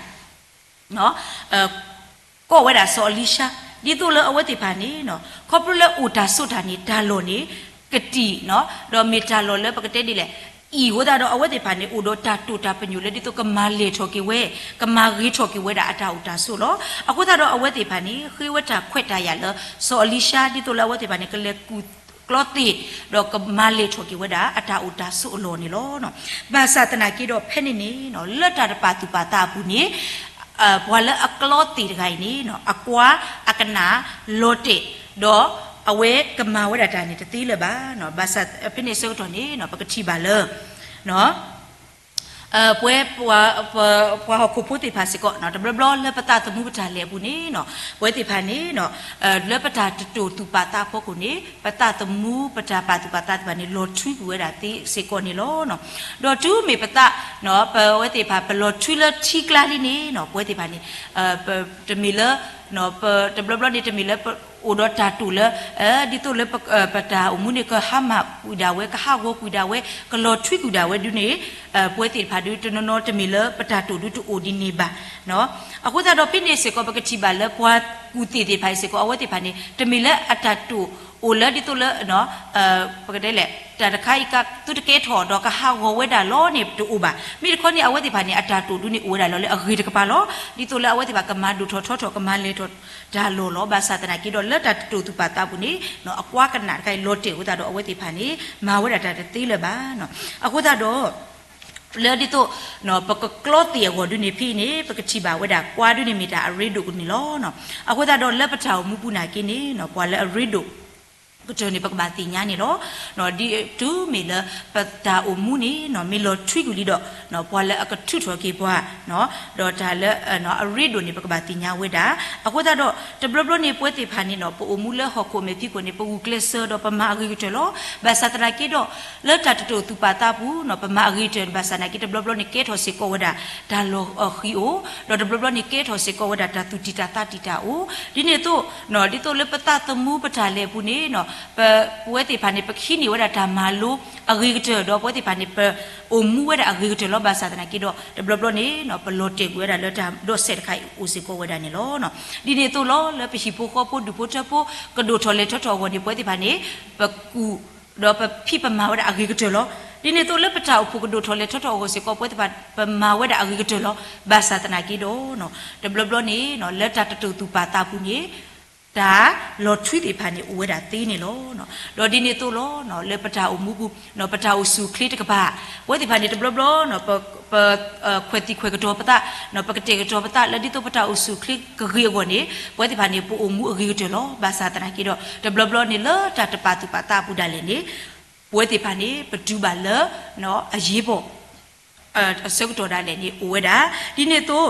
ကိးဝဲဒၣ်စီၤအလံၤၡါ, ဒ်သိးလၢအဝဲသ့ၣ်တဖၣ်န့ၣ် ခီဖျိလၢအိၣ်တၢ်ဆိးတၢ်န့ၣ် တၢ်လီၢ်န့ၣ် ကတံာ်, ဒီးမ့ၢ်တၢ်လီၢ်လၢပကတဲဒ်လဲၣ်, အံၣ်အဃိသတးဒီး အဝဲသ့ၣ်တဖၣ်န့ၣ် အိၣ်ဒီးတၢ်တိာ်တၢ်ပညိၣ်လၢဒ်သိးကမၤလဲၢ်ထီၣ်က့ၤဝဲ, ကမၤဂ့ၤထီၣ်က့ၤဝဲဒၣ်အတၢ်အိၣ်တၢ်ဆိးလီၤ. အဃိသတးဒီးအဝဲသ့ၣ်တဖၣ်န့ၣ် ဃ့ဝဲတၢ်ခွဲးတၢ်ယာ်လၢ စီၤအလံၤၡါ ဒ်သိးလၢအဝဲသ့ၣ်တဖၣ်န့ၣ် ကလဲၤကူၣ် ကျီသ့ၣ်, ဒီးကမၤလဲၢ်ထီၣ်က့ၤဝဲဒၣ် အတၢ်အိၣ်တၢ်ဆိးအလီၢ်န့ၣ်လီၤ. ဘၣ်ဆၣ်သနာ်က့ဒီး ဖဲန့ၣ်န့ၣ် လၢတၢ်တပာ်သူၣ်ပာ်သးအပူၤန့ၣ် ပှၤလၢအကျီသ့ၣ်တဂၤအံၤန့ၣ် အကွါအကနၣ်လီၤတဲာ်, ဒီးအဝဲကမၤဝဲဒၣ်တၢ်န့ၣ်တသ့လၢၤဘၣ်. ဘၣ်ဆၣ်ဖဲန့ၣ်အဆၢကတီၢ်န့ၣ် ပကထံၣ်ဘၣ်လၢ ပဝဲ ပှၤဟီၣ်ခိၣ်ဖိသ့ၣ်တဖၣ်စ့ၢ်ကီး တဘျီဘျီလၢပသးသမူပတၢ်လဲၤအပူၤန့ၣ် ပဝဲသ့ၣ်တဖၣ်န့ၣ် လၢပတၢ်တတိာ်သူၣ်ပာ်သးအဖီခိၣ်န့ၣ် ပသးသမူပတၢ်ပာ်သူၣ်ပာ်သးသ့ၣ်တဖၣ်န့ၣ် လီၤထွံကွံာ်ဝဲဒၣ်သ့စ့ၢ်ကီးန့ၣ်လီၤ. ဒီးတုၤမ့ၢ်ပသး ပဝဲသ့ၣ်တဖၣ် ပလီၤထွံလၢထံကျါလံန့ၣ် ပဝဲသ့ၣ်တဖၣ်န့ၣ် တမ့ၢ်လၢ တဘျီဘျီန့ၣ် တမ့ၢ်လၢပအိၣ်ဒီးတၢ်တိာ်လၢ ဒ်သိးလၢ ပတၢ်အိၣ်မူန့ၣ် ကဟါမၢ်ကွံာ်ဒၣ်ဝဲ ကဟးဂီၤကွံာ်ဒၣ်ဝဲ ကလီၤထွံကွံာ်ဒၣ်ဝဲဒုန့ၣ် ပဝဲသ့ၣ်တဖၣ်ဒု တနီၤနီၤတမ့ၢ်လၢပတၢ်တိာ်ဒုတအိၣ်ဒ်န့ၣ်ဘၣ်. အဃိသတးဒီး ဖဲန့ၣ်စ့ၢ်ကီး ပကထံၣ်ဘၣ်လၢပှၤကူၣ်သ့ၣ်သ့ၣ်တဖၣ်အံၤစ့ၢ်ကီး အဝဲသ့ၣ်တဖၣ်န့ၣ် တမ့ၢ်လၢအတၢ်တိာ်အိၣ်လၢဒ်သိးလၢ ပကတဲလဲၣ် တၢ်တခါအံၤကသုတကဲထီၣ်ဒီးကဟးဂီၤဝဲဒၣ်လီၤန့ၣ်တအိၣ်ဘၣ်. မ့ၢ်တခီန့ၣ် အဝဲသ့ၣ်တဖၣ်န့ၣ် အတၢ်တိာ်ဒုန့ၣ်အိၣ်ဝဲဒၣ်လီၤလၢအဂ့ၤတကပၤလီၤ. ဒ်သိးလၢအဝဲသ့ၣ်တဖၣ်ကမၤဒိၣ်ထီၣ်ထီထီၣ် ကမၤလဲၤထီၣ်တၢ်လီၢ်လီၤ. ဘၣ်ဆၣ်သနာ်က့ဒီး လၢတၢ်တတိာ်သူၣ်ပာ်သးပူၤန့ၣ် အကွါကနၣ်တခါအံၤလီၤတဲာ်အဃိသတးဒီး အဝဲသ့ၣ်တဖၣ်န့ၣ် မၤဝဲဒၣ်တၢ်တသ့လၢၤဘၣ်. အဃိသတးဒီး လၢဒ်သိး ပကကျီသ့ၣ်အဂီၢ်ဒုန့ၣ်ဖဲအံၤန့ၣ် ပကထံၣ်ဘၣ်ဝဲဒၣ်ကွါဒုန့ၣ်မ့ၢ်တၢ်အရ့ဒိၣ်န့ၣ်လီၤ. အဃိသတးဒီးလၢပတၢ်အိၣ်မူပူၤနာ်က့န့ၣ် ပှၤလၢအရ့ဒိၣ် ကတၢၢ်န့ၣ် ပကဘၣ်သ့ၣ်ညါန့ၣ်လီၤ. ဒ်တုၤမ့ၢ်လၢပတၢ်အိၣ်မူန့ၣ် မ့ၢ်လီၤထွံကွံာ်လံဒီး ပှၤလၢအကထုးထီၣ်က့ၤပှၤ ဒီးတၢ်လၢအရ့ဒိၣ်န့ၣ် ပကဘၣ်သ့ၣ်ညါဝဲဒၣ်. အဃိသတးဒီး တဘျီဘျီန့ၣ် ပဝဲသ့ၣ်တဖၣ်န့ၣ် ပအိၣ်မူလၢဟီၣ်ခိၣ်အမဲာ်ဖံးခိၣ်န့ၣ် ပဂုာ်ကျဲးစၢးဒီးပမၤအဂ့ၤကတၢၢ်လီၤ. ဘၣ်ဆၣ်သနာ်က့ဒီး လၢတၢ်တတိာ်သူၣ်ပာ်သးပူၤ ပမၤအဂ့ၤကတၢၢ် ဘၣ်ဆၣ်သနာ်က့ တဘျီဘျီန့ၣ် ကဲထီၣ်စ့ၢ်ကီးဝဲဒၣ် တၢ်လီၢ်အဃံအိၣ်, ဒီးတဘျီဘျီန့ၣ် ကဲထီၣ်စ့ၢ်ကီးဝဲဒၣ် တၢ်သူၣ်တံၢ်တၢ်သးတံၢ်တၢ်အိၣ်, ဒ်န့ၣ်အသိး ဒ်သိးလၢပသးသမူပတၢ်လဲၤအပူၤန့ၣ် ပဝဲသ့ၣ်တဖၣ်န့ၣ် ပကဟံးန့ၢ်ဝဲဒၣ်တၢ်မၤလိအဂ့ၤကတၢၢ် ဒီးပဝဲသ့ၣ်တဖၣ်န့ၣ် ပအိၣ်မူဝဲဒၣ်အဂ့ၤကတၢၢ်လီၤ. ဘၣ်ဆၣ်သနာ်က့ဒီး တဘျီဘျီန့ၣ် ပလီၤတဲာ်ကွံာ်ဝဲဒၣ်လၢတၢ်ဒိးစဲးတခါအံၤအိၣ်စ့ၢ်ကီးဝဲဒၣ်န့ၣ်လီၤ. ဒ်န့ၣ်အသိးလီၤ လၢပဟံၣ်ဖိဃီဖိဒူၣ်ဖိထၢဖိ ကဒိၣ်ထီၣ်လဲၤထီၣ်ထီၣ်အဂီၢ်န့ၣ် ပဝဲသ့ၣ်တဖၣ်န့ၣ် ပကူၣ် ဒီးပဖံးပမၤဝဲဒၣ်အဂ့ၤကတၢၢ်လီၤ. ဒ်န့ၣ်အသိးလၢပတၢ်အိၣ်ဖှိၣ်ကဒိၣ်ထီၣ်လဲၤထီၣ်ထီၣ်အဂီၢ်စ့ၢ်ကီး ပဝဲသ့ၣ်တဖၣ် ပမၤဝဲဒၣ်အဂ့ၤကတၢၢ်လီၤ. ဘၣ်ဆၣ်သနာ်က့ဒီး တဘျီဘျီန့ၣ် လၢတၢ်တတိာ်သူၣ်ပာ်သးပူၤန့ၣ် တၢ်လီၤထွံသ့ၣ်တဖၣ်န့ၣ် အိၣ်ဝဲဒၣ်သ့န့ၣ်လီၤ. ဒီးဒ်န့ၣ်အသိးလီၤ လၢပတၢ်အိၣ်မူပူၤ ပတၢ်အိၣ်ဆူၣ်အိၣ်ချ့တကပၤ ပဝဲသ့ၣ်တဖၣ်န့ၣ် တဘျီဘျီ ပ ခွဲးသံခွဲးကတီၤပသး ပကတဲာ်ကတီၤပသး လၢဒ်သိးပတၢ်အိၣ်ဆူၣ်အိၣ်ချ့ကဂ့ၤအဂီၢ်န့ၣ် ပဝဲသ့ၣ်တဖၣ်န့ၣ် ပအိၣ်မူအဂ့ၤကတၢၢ်လီၤ. ဘၣ်ဆၣ်သနာ်က့ဒီး တဘျီဘျီန့ၣ် လၢတၢ်တပာ်သူၣ်ပာ်သးအပူၤဒၣ်လဲာ်န့ၣ် ပဝဲသ့ၣ်တဖၣ်န့ၣ် ပတုၤဘၣ်လၢ အရေးပေါ် အဆၢကတီၢ်ဒၣ်လဲာ်န့ၣ် အိၣ်ဝဲဒၣ် ဒ်န့ၣ်အသိး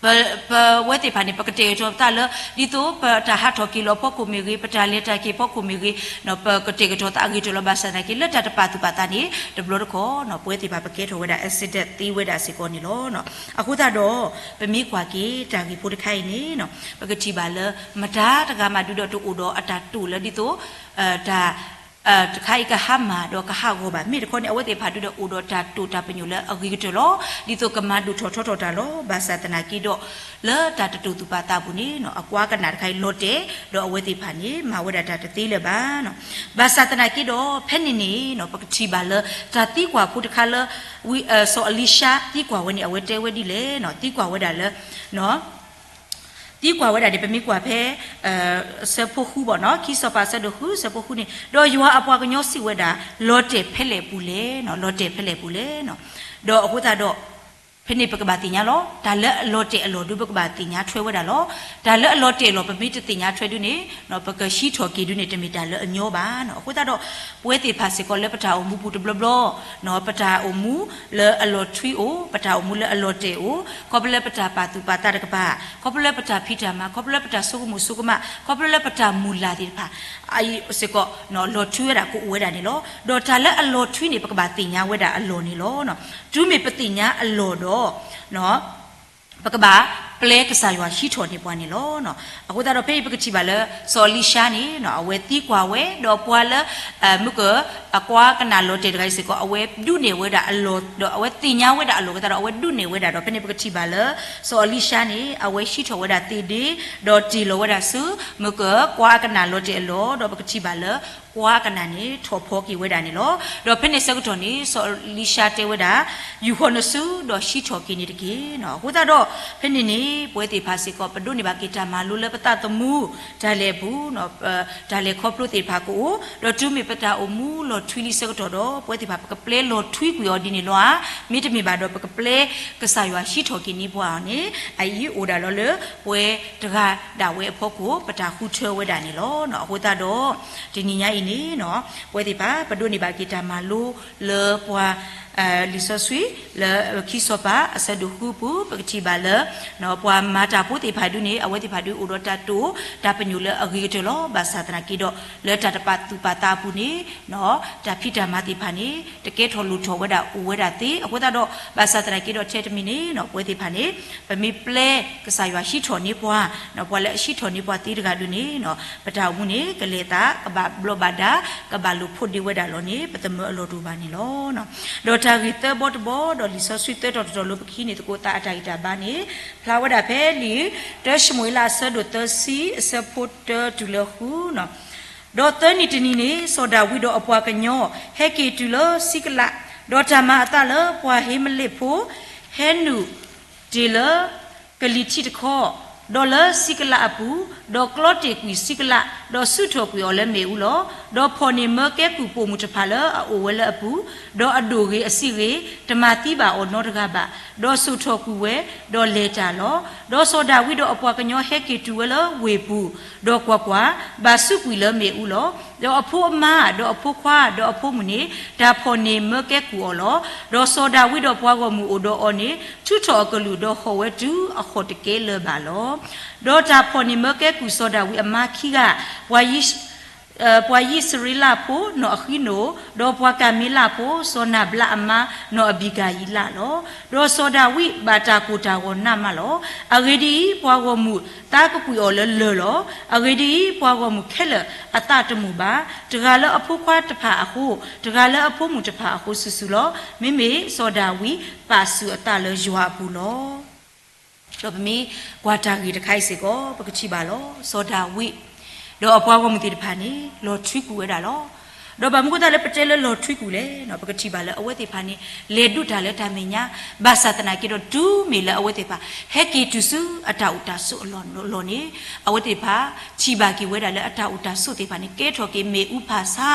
ပဝဲသ့ၣ်တဖၣ်န့ၣ် ပကတဲာ်ကတီၤပသးလၢ ဒ်သိးပတၢ်ဟးထီၣ်က့ၤလီၤအဖီခိၣ်မ့ၢ်ဂ့ၤ ပတၢ်လဲၤတၢ်က့ၤအဖီခိၣ်မ့ၢ်ဂ့ၤ ပကတဲာ်ကတီၤသးအဂ့ၤကတၢၢ်လီၤ. ဘၣ်ဆၣ်သနာ်က့ လၢတၢ်တပာ်သူၣ်ပာ်သးန့ၣ် တဘျီတခီၣ် ပဝဲသ့ၣ်တဖၣ် ပကဲထီၣ်ဝဲဒၣ် accident သ့ဝဲဒၣ်စ့ၢ်ကီးန့ၣ်လီၤ. အဃိသတးဒီး ပမ့ၢ်ကွၢ်က့ၤ တၢ်ဂ့ၢ်ဖိတခါအံၤန့ၣ် ပကထံၣ်ဘၣ်လၢ မတၤတဂၤမးဒုဒီးတအိၣ်ဒီးအတၢ်တိာ်လၢဒ်သိး တၢ် တခါအံၤကဟါမၢ်ဒီးကဟးဂီၤဘၣ်. မ့ၢ်တခီန့ၣ် အဝဲသ့ၣ်တဖၣ်ဒုဒီးအိၣ်ဒီးတၢ်တိာ်တၢ်ပညိၣ်လၢအဂ့ၤကတၢၢ်လီၤ. ဒ်သိးကမၤဒိၣ်ထီၣ်ထီထီၣ်တၢ်လီၤ. ဘၣ်ဆၣ်သနာ်က့ဒီး လၢတၢ်တတိာ်သူၣ်ပာ်သးပူၤန့ၣ် အကွါကနၣ်တခါအံၤလီၤတဲာ် ဒီးအဝဲသ့ၣ်တဖၣ်န့ၣ် မၤဝဲဒၣ်တၢ်တသ့လၢၤဘၣ်. ဘၣ်ဆၣ်သနာ်က့ဒီး ဖဲန့ၣ်န့ၣ် ပကထံၣ်ဘၣ်လၢ တၢ်သံကွၢ်ဖိတခါလၢ စီၤအလံၤၡါသံကွၢ်ဝဲန့ၣ် အဝဲတဲဝဲဒ်လဲၣ်, သံကွၢ်ဝဲဒၣ်လၢ သံကွၢ်ဝဲဒၣ်န့ၣ် ပမ့ၢ်ကွၢ်ဖဲ ဆၢဖိဃုဘၣ်နီၤ, ခံစီၤပၤဆၢဒိၣ်ဃု ဆၢဖိဃုန့ၣ်, ဒီးယွၤအပှၤကညီစံးဝဲဒၣ်, လီၤတဲာ်ဖဲလဲၣ်အပူၤလဲၣ်, လီၤတဲာ်ဖဲလဲၣ်အပူၤလဲၣ်. ဒီးအဃိသတးဒီး ဖဲန့ၣ်ပကဘၣ်သ့ၣ်ညါလီၤ, တၢ်လၢအလီၤတဲာ်အလီၢ်ဒု ပကဘၣ်သ့ၣ်ညါထွဲဝဲဒၣ်လီၤ. တၢ်လၢအလီၤတဲာ်အလီၢ် ပမ့ၢ်တသ့ၣ်ညါထွဲဒုန့ၣ် ပကဟံးထီၣ်က့ၤဒုန့ၣ် တမ့ၢ်တၢ်လၢအညီဘၣ်နီၤ. အဃိသတးဒီး ပဝဲသ့ၣ်တဖၣ်စ့ၢ်ကီးလၢပတၢ်အိၣ်မူပူၤတဘျီဘျီ ပတၢ်အိၣ်မူလၢအလီၤထွံအိၣ်, ပတၢ်အိၣ်မူလၢအလီၤတဲာ်အိၣ်, ခီဖျိလၢပတၢ်ပာ်သူၣ်ပာ်သးတကပၤ, ခီဖျိလၢပတၢ်ဖံးတၢ်မၤ, ခီဖျိလၢပတၢ်ဆိကမိၣ်ဆိကမး, ခီဖျိလၢပတၢ်မုၢ်လၢ်သ့ၣ်တဖၣ် အံၤစ့ၢ်ကီး လီၤထွံဝဲဒၣ်ကအိၣ်ဝဲဒၣ်န့ၣ်လီၤ. ဒီးတၢ်လၢအလီၤထွံန့ၣ် ပကဘၣ်သ့ၣ်ညါဝဲဒၣ်အလီၢ်န့ၣ်လီၤ. တုၤမ့ၢ်ပသ့ၣ်ညါအလီၢ်ဒီး ပကဘၣ်ပျဲကစၢ်ယွၤဟံးထီၣ်န့ၢ်ပှၤန့ၣ်လီၤ. အဃိသတးဒီးဖဲအံၤပကထံၣ်ဘၣ်လၢ စီၤအလံၤၡါန့ၣ် အဝဲသံကွၢ်ဝဲ ဒီးပှၤလၢ မုၢ်က အကွါကနၣ်လီၤတဲာ်တဂၤအံၤစ့ၢ်ကီး အဝဲဒုးနဲၣ်ဝဲဒၣ်အလီၢ် ဒီးအဝဲသ့ၣ်ညါဝဲဒၣ်အလီၢ်အဃိသတးဒီး အဝဲဒုးနဲၣ်ဝဲဒၣ်ဒီး ဖဲန့ၣ်ပကထံၣ်ဘၣ်လၢ စီၤအလံၤၡါန့ၣ် အဝဲဟံးထီၣ်ဝဲဒၣ်သ့ၣ်ဒ့ ဒီးတ့ၢ်လီၤဝဲဒၣ်ဆူ မုၢ်က ကွါကနၣ်လီၤတဲာ်အလီၢ် ဒီးပကထံၣ်ဘၣ်လၢ ကွၢ်ကနၣ်န့ၣ် ထီၣ်ဖီက့ၤဝဲဒၣ်န့ၣ်လီၤ. ဒီးဖဲန့ၣ်ဆၢကတီၢ်န့ၣ် စီၤအ့လံၡါတဲဝဲဒၣ်, ယူာ်ဃီၤနစု ဒီးဟံးထီၣ်က့ၤန့ၣ်တက့ၢ်. အဃိသတးဒီး ဖဲန့ၣ်န့ၣ် ပဝဲသ့ၣ်တဖၣ်စ့ၢ်ကီး ပဒိးန့ၢ်ဘၣ်က့ၤတၢ်မၤလိလၢပသးသမူ တၢ်လဲၤအပူၤ တၢ်လဲၤခီဖျိသ့ၣ်တဖၣ်ကအိၣ်, ဒီးတုၤမ့ၢ်ပတၢ်အိၣ်မူလီၤထွံလံဆၢကတီၢ်ဒီး ပဝဲသ့ၣ်တဖၣ် ပကပျဲလီၤထွံကွံာ်အီၤဒ်န့ၣ်လီၤဧါ. မ့တမ့ၢ်ဘၣ်ဒီး ပကပျဲကစၢ်ယွၤဟံးထီၣ်က့ၤန့ၢ်ပှၤအီၤန့ၣ် အအံၤအိၣ်ဒၣ်လီၤလၢ ပဝဲတဂၤဒၣ်ဝဲအဖီခိၣ် ပတၢ်ဃုထၢဝဲဒၣ်န့ၣ်လီၤ. အဃိသတးဒီး တနံၤညါအံၤန့ၣ် ပဝဲသ့ၣ်တဖၣ် ပဒိးန့ၢ်ဘၣ်က့ၤတၢ်မၤလိလၢပှၤ လံာ်စီဆှံ လၢခံစီၤပၤအဆၢဒိၣ်ဃုပူၤ ပကထံၣ်ဘၣ်လၢ ပှၤမၤတၢ်ဖိသ့ၣ်တဖၣ်ဒုန့ၣ် အဝဲသ့ၣ်တဖၣ်ဒုအိၣ်ဒီးတၢ်တိာ် တၢ်ပညိၣ်လၢအဂ့ၤကတၢၢ်လီၤ. ဘၣ်ဆၣ်သနာ်က့ဒီး လၢတၢ်တပာ်သူၣ်ပာ်သးအပူၤန့ၣ် တၢ်ဖံးတၢ်မၤသ့ၣ်တဖၣ်န့ၣ် တကဲထီၣ်လိၣ်ထီၣ်ဝဲဒၣ်အိၣ်ဝဲဒၣ်သ့. အဃိသတးဒီး ဘၣ်ဆၣ်သနာ်က့ဒီး ထဲတမံၤန့ၣ် ပဝဲသ့ၣ်တဖၣ်န့ၣ် ပမ့ၢ်ပျဲကစၢ်ယွၤဟံးထီၣ်န့ၢ်ပှၤ ပှၤလၢအဟံးထီၣ်န့ၢ်ပှၤသ့တဂၤဒုန့ၣ် ပတၢ်အိၣ်မူန့ၣ် ကလဲၤအသးကဘၣ်ဘျီးဘၣ်ဒါ ကဘၣ်လိာ်ဖိးဒ့ဝဲဒၣ်လီၤန့ၣ် ပသမၢအလီၢ်တအိၣ်ဘၣ်န့ၣ်လီၤ. ဒီးတၢ်ဂ့ၢ်သၢဘီတဘီ ဒီးလံာ်စီဆှံသၢတီၤတတီၤလၢပကဟံးန့ၢ်သကိးသးအတၢ်ဂံၢ်တၢ်ဘါန့ၣ် ဖျါဝဲဒၣ်ဖဲလံာ် တၢၡမူၤအ့လးအဆၢဒိၣ်သၢဆံ အဆၢဖိတၢတုၤလၢဃု ဒီးသၢနံၤတနံၤန့ၣ် စီၤဒၤဝံးဒီးအပှၤကညီဟဲက့ၤတုၤလၢစံကလး, ဒီးတၢ်မၤအသးလၢပှၤဧမလ့းဖိ ဟဲနုာ်တ့ၢ်လၢကလံၤထံးတခီ, ဒီးလၢစံကလးအပူၤ, ဒီးကျီတ့ၢ်ကွံာ်စံကလး, ဒီးဆူၣ်ထီၣ်ကွံာ်အီၤလၢမ့ၣ်အူလီၤ. ဒီးဖီၣ်န့ၢ်မၢကဲကုၢ်ပိာ်မုၣ်တဖၣ်လၢအအိၣ်ဝဲလၢအပူၤ, ဒီးအဒိၣ်ဂ့ၤအဆံးဂ့ၤ, တမၤသံဘၣ်အီၤနီတဂၤဘၣ်. ဒီးစိာ်ထီၣ်ကွံာ်ဝဲ, ဒီးလဲၤတၢ်လီၤ. ဒီးစီၤဒၤဝံးဒီးအပှၤကညီဟဲက့ၤတုၤဝဲလၢဝ့ၢ်ပူၤ, ဒီးကွၢ်ကွၢ်, ဘၣ်ဆူးကွံာ်လၢမ့ၣ်အူလီၤ. ဒီးအဖိအမါ, ဒီးအဖိခွါ, ဒီးအဖိမုၣ်န့ၣ် တၢ်ဖီၣ်န့ၢ်မၢကဲကုၢ်အီၤလီၤ. ဒီးစီၤဒၤဝံးဒီးပှၤဂီၢ်မုၢ်အိၣ်ဒီးအီၤန့ၣ် ထုးထီၣ်အကလုၢ်, ဒီးဟီၣ်ဝဲတုၤအဟီၣ်တကဲလၢၤဘၣ်လီၤ. ဒီးတၢ်ဖီၣ်န့ၢ်မၢကဲကုၢ်စီၤဒၤဝံးအမါခံဂၤ, ပှၤ ပှၤယံးစရ့လးဖိနီၢ်အဃံနိၣ်, ဒီးပှၤကၤမ့လးဖိစီၤနၤဘလးအမါနီၢ်အဘံၤကၤယံလးလီၤ. ဒီးစီၤဒၤဝံးဘၣ်တၢ်ကိၢ်တၢ်ဂီၤနးမးလီၤ. အဂ့ၢ်ဒ်အံၤ, ပှၤဂီၢ်မုၢ်သးကကွံာ်အီၤလၢလၢၢ်လီၤ. အဂ့ၢ်ဒ်အံၤ, ပှၤဂီၢ်မုၢ်ခဲလၢာ်အသးတမုာ်ဘၣ်, တဂၤလၢအဖိခွါတဖၣ်အဃိ, တဂၤလၢအဖိမုၣ်တဖၣ်အဃိစုာ်စုာ်လီၤ. မ့မ့ၢ်စီၤဒၤဝံးပာ်ဆူၣ်အသးလၢယွၤအပူၤလီၤ. ဒီးပမ့ၢ်ကွၢ်တၢ်ဂ့ၢ်တခါအံၤစ့ၢ်ကီး ပကထံၣ်ဘၣ်လီၤ. စီၤဒၤဝံး ဒီးအပှၤဂီၢ်မုၢ်သ့ၣ်တဖၣ်န့ၣ် လီၤထွံကွံာ်ဝဲဒၣ်လီၤ. ဒီးဘၣ်မနုၤအဃိသတးလၢပတဲလၢလီၤထွံကွံာ်လဲၣ်, ပကထံၣ်ဘၣ်လၢအဝဲသ့ၣ်တဖၣ်န့ၣ် လဲၤဒုးတၢ်လၢတၢ်မဲာ်ညါ, ဘၣ်ဆၣ်သနာ်က့ဒီး တုၤမ့ၢ်လၢအဝဲသ့ၣ်တဖၣ် ဟဲက့ၤတုၤဆူအတၢ်အိၣ်တၢ်ဆိးအလီၢ်န့ၣ် အဝဲသ့ၣ်တဖၣ် ထံၣ်ဘၣ်က့ၤဝဲဒၣ်လၢအတၢ်အိၣ်တၢ်ဆိးသ့ၣ်တဖၣ်န့ၣ် ကဲထီၣ်က့ၤမ့ၣ်အူဖၣ်ဆါ,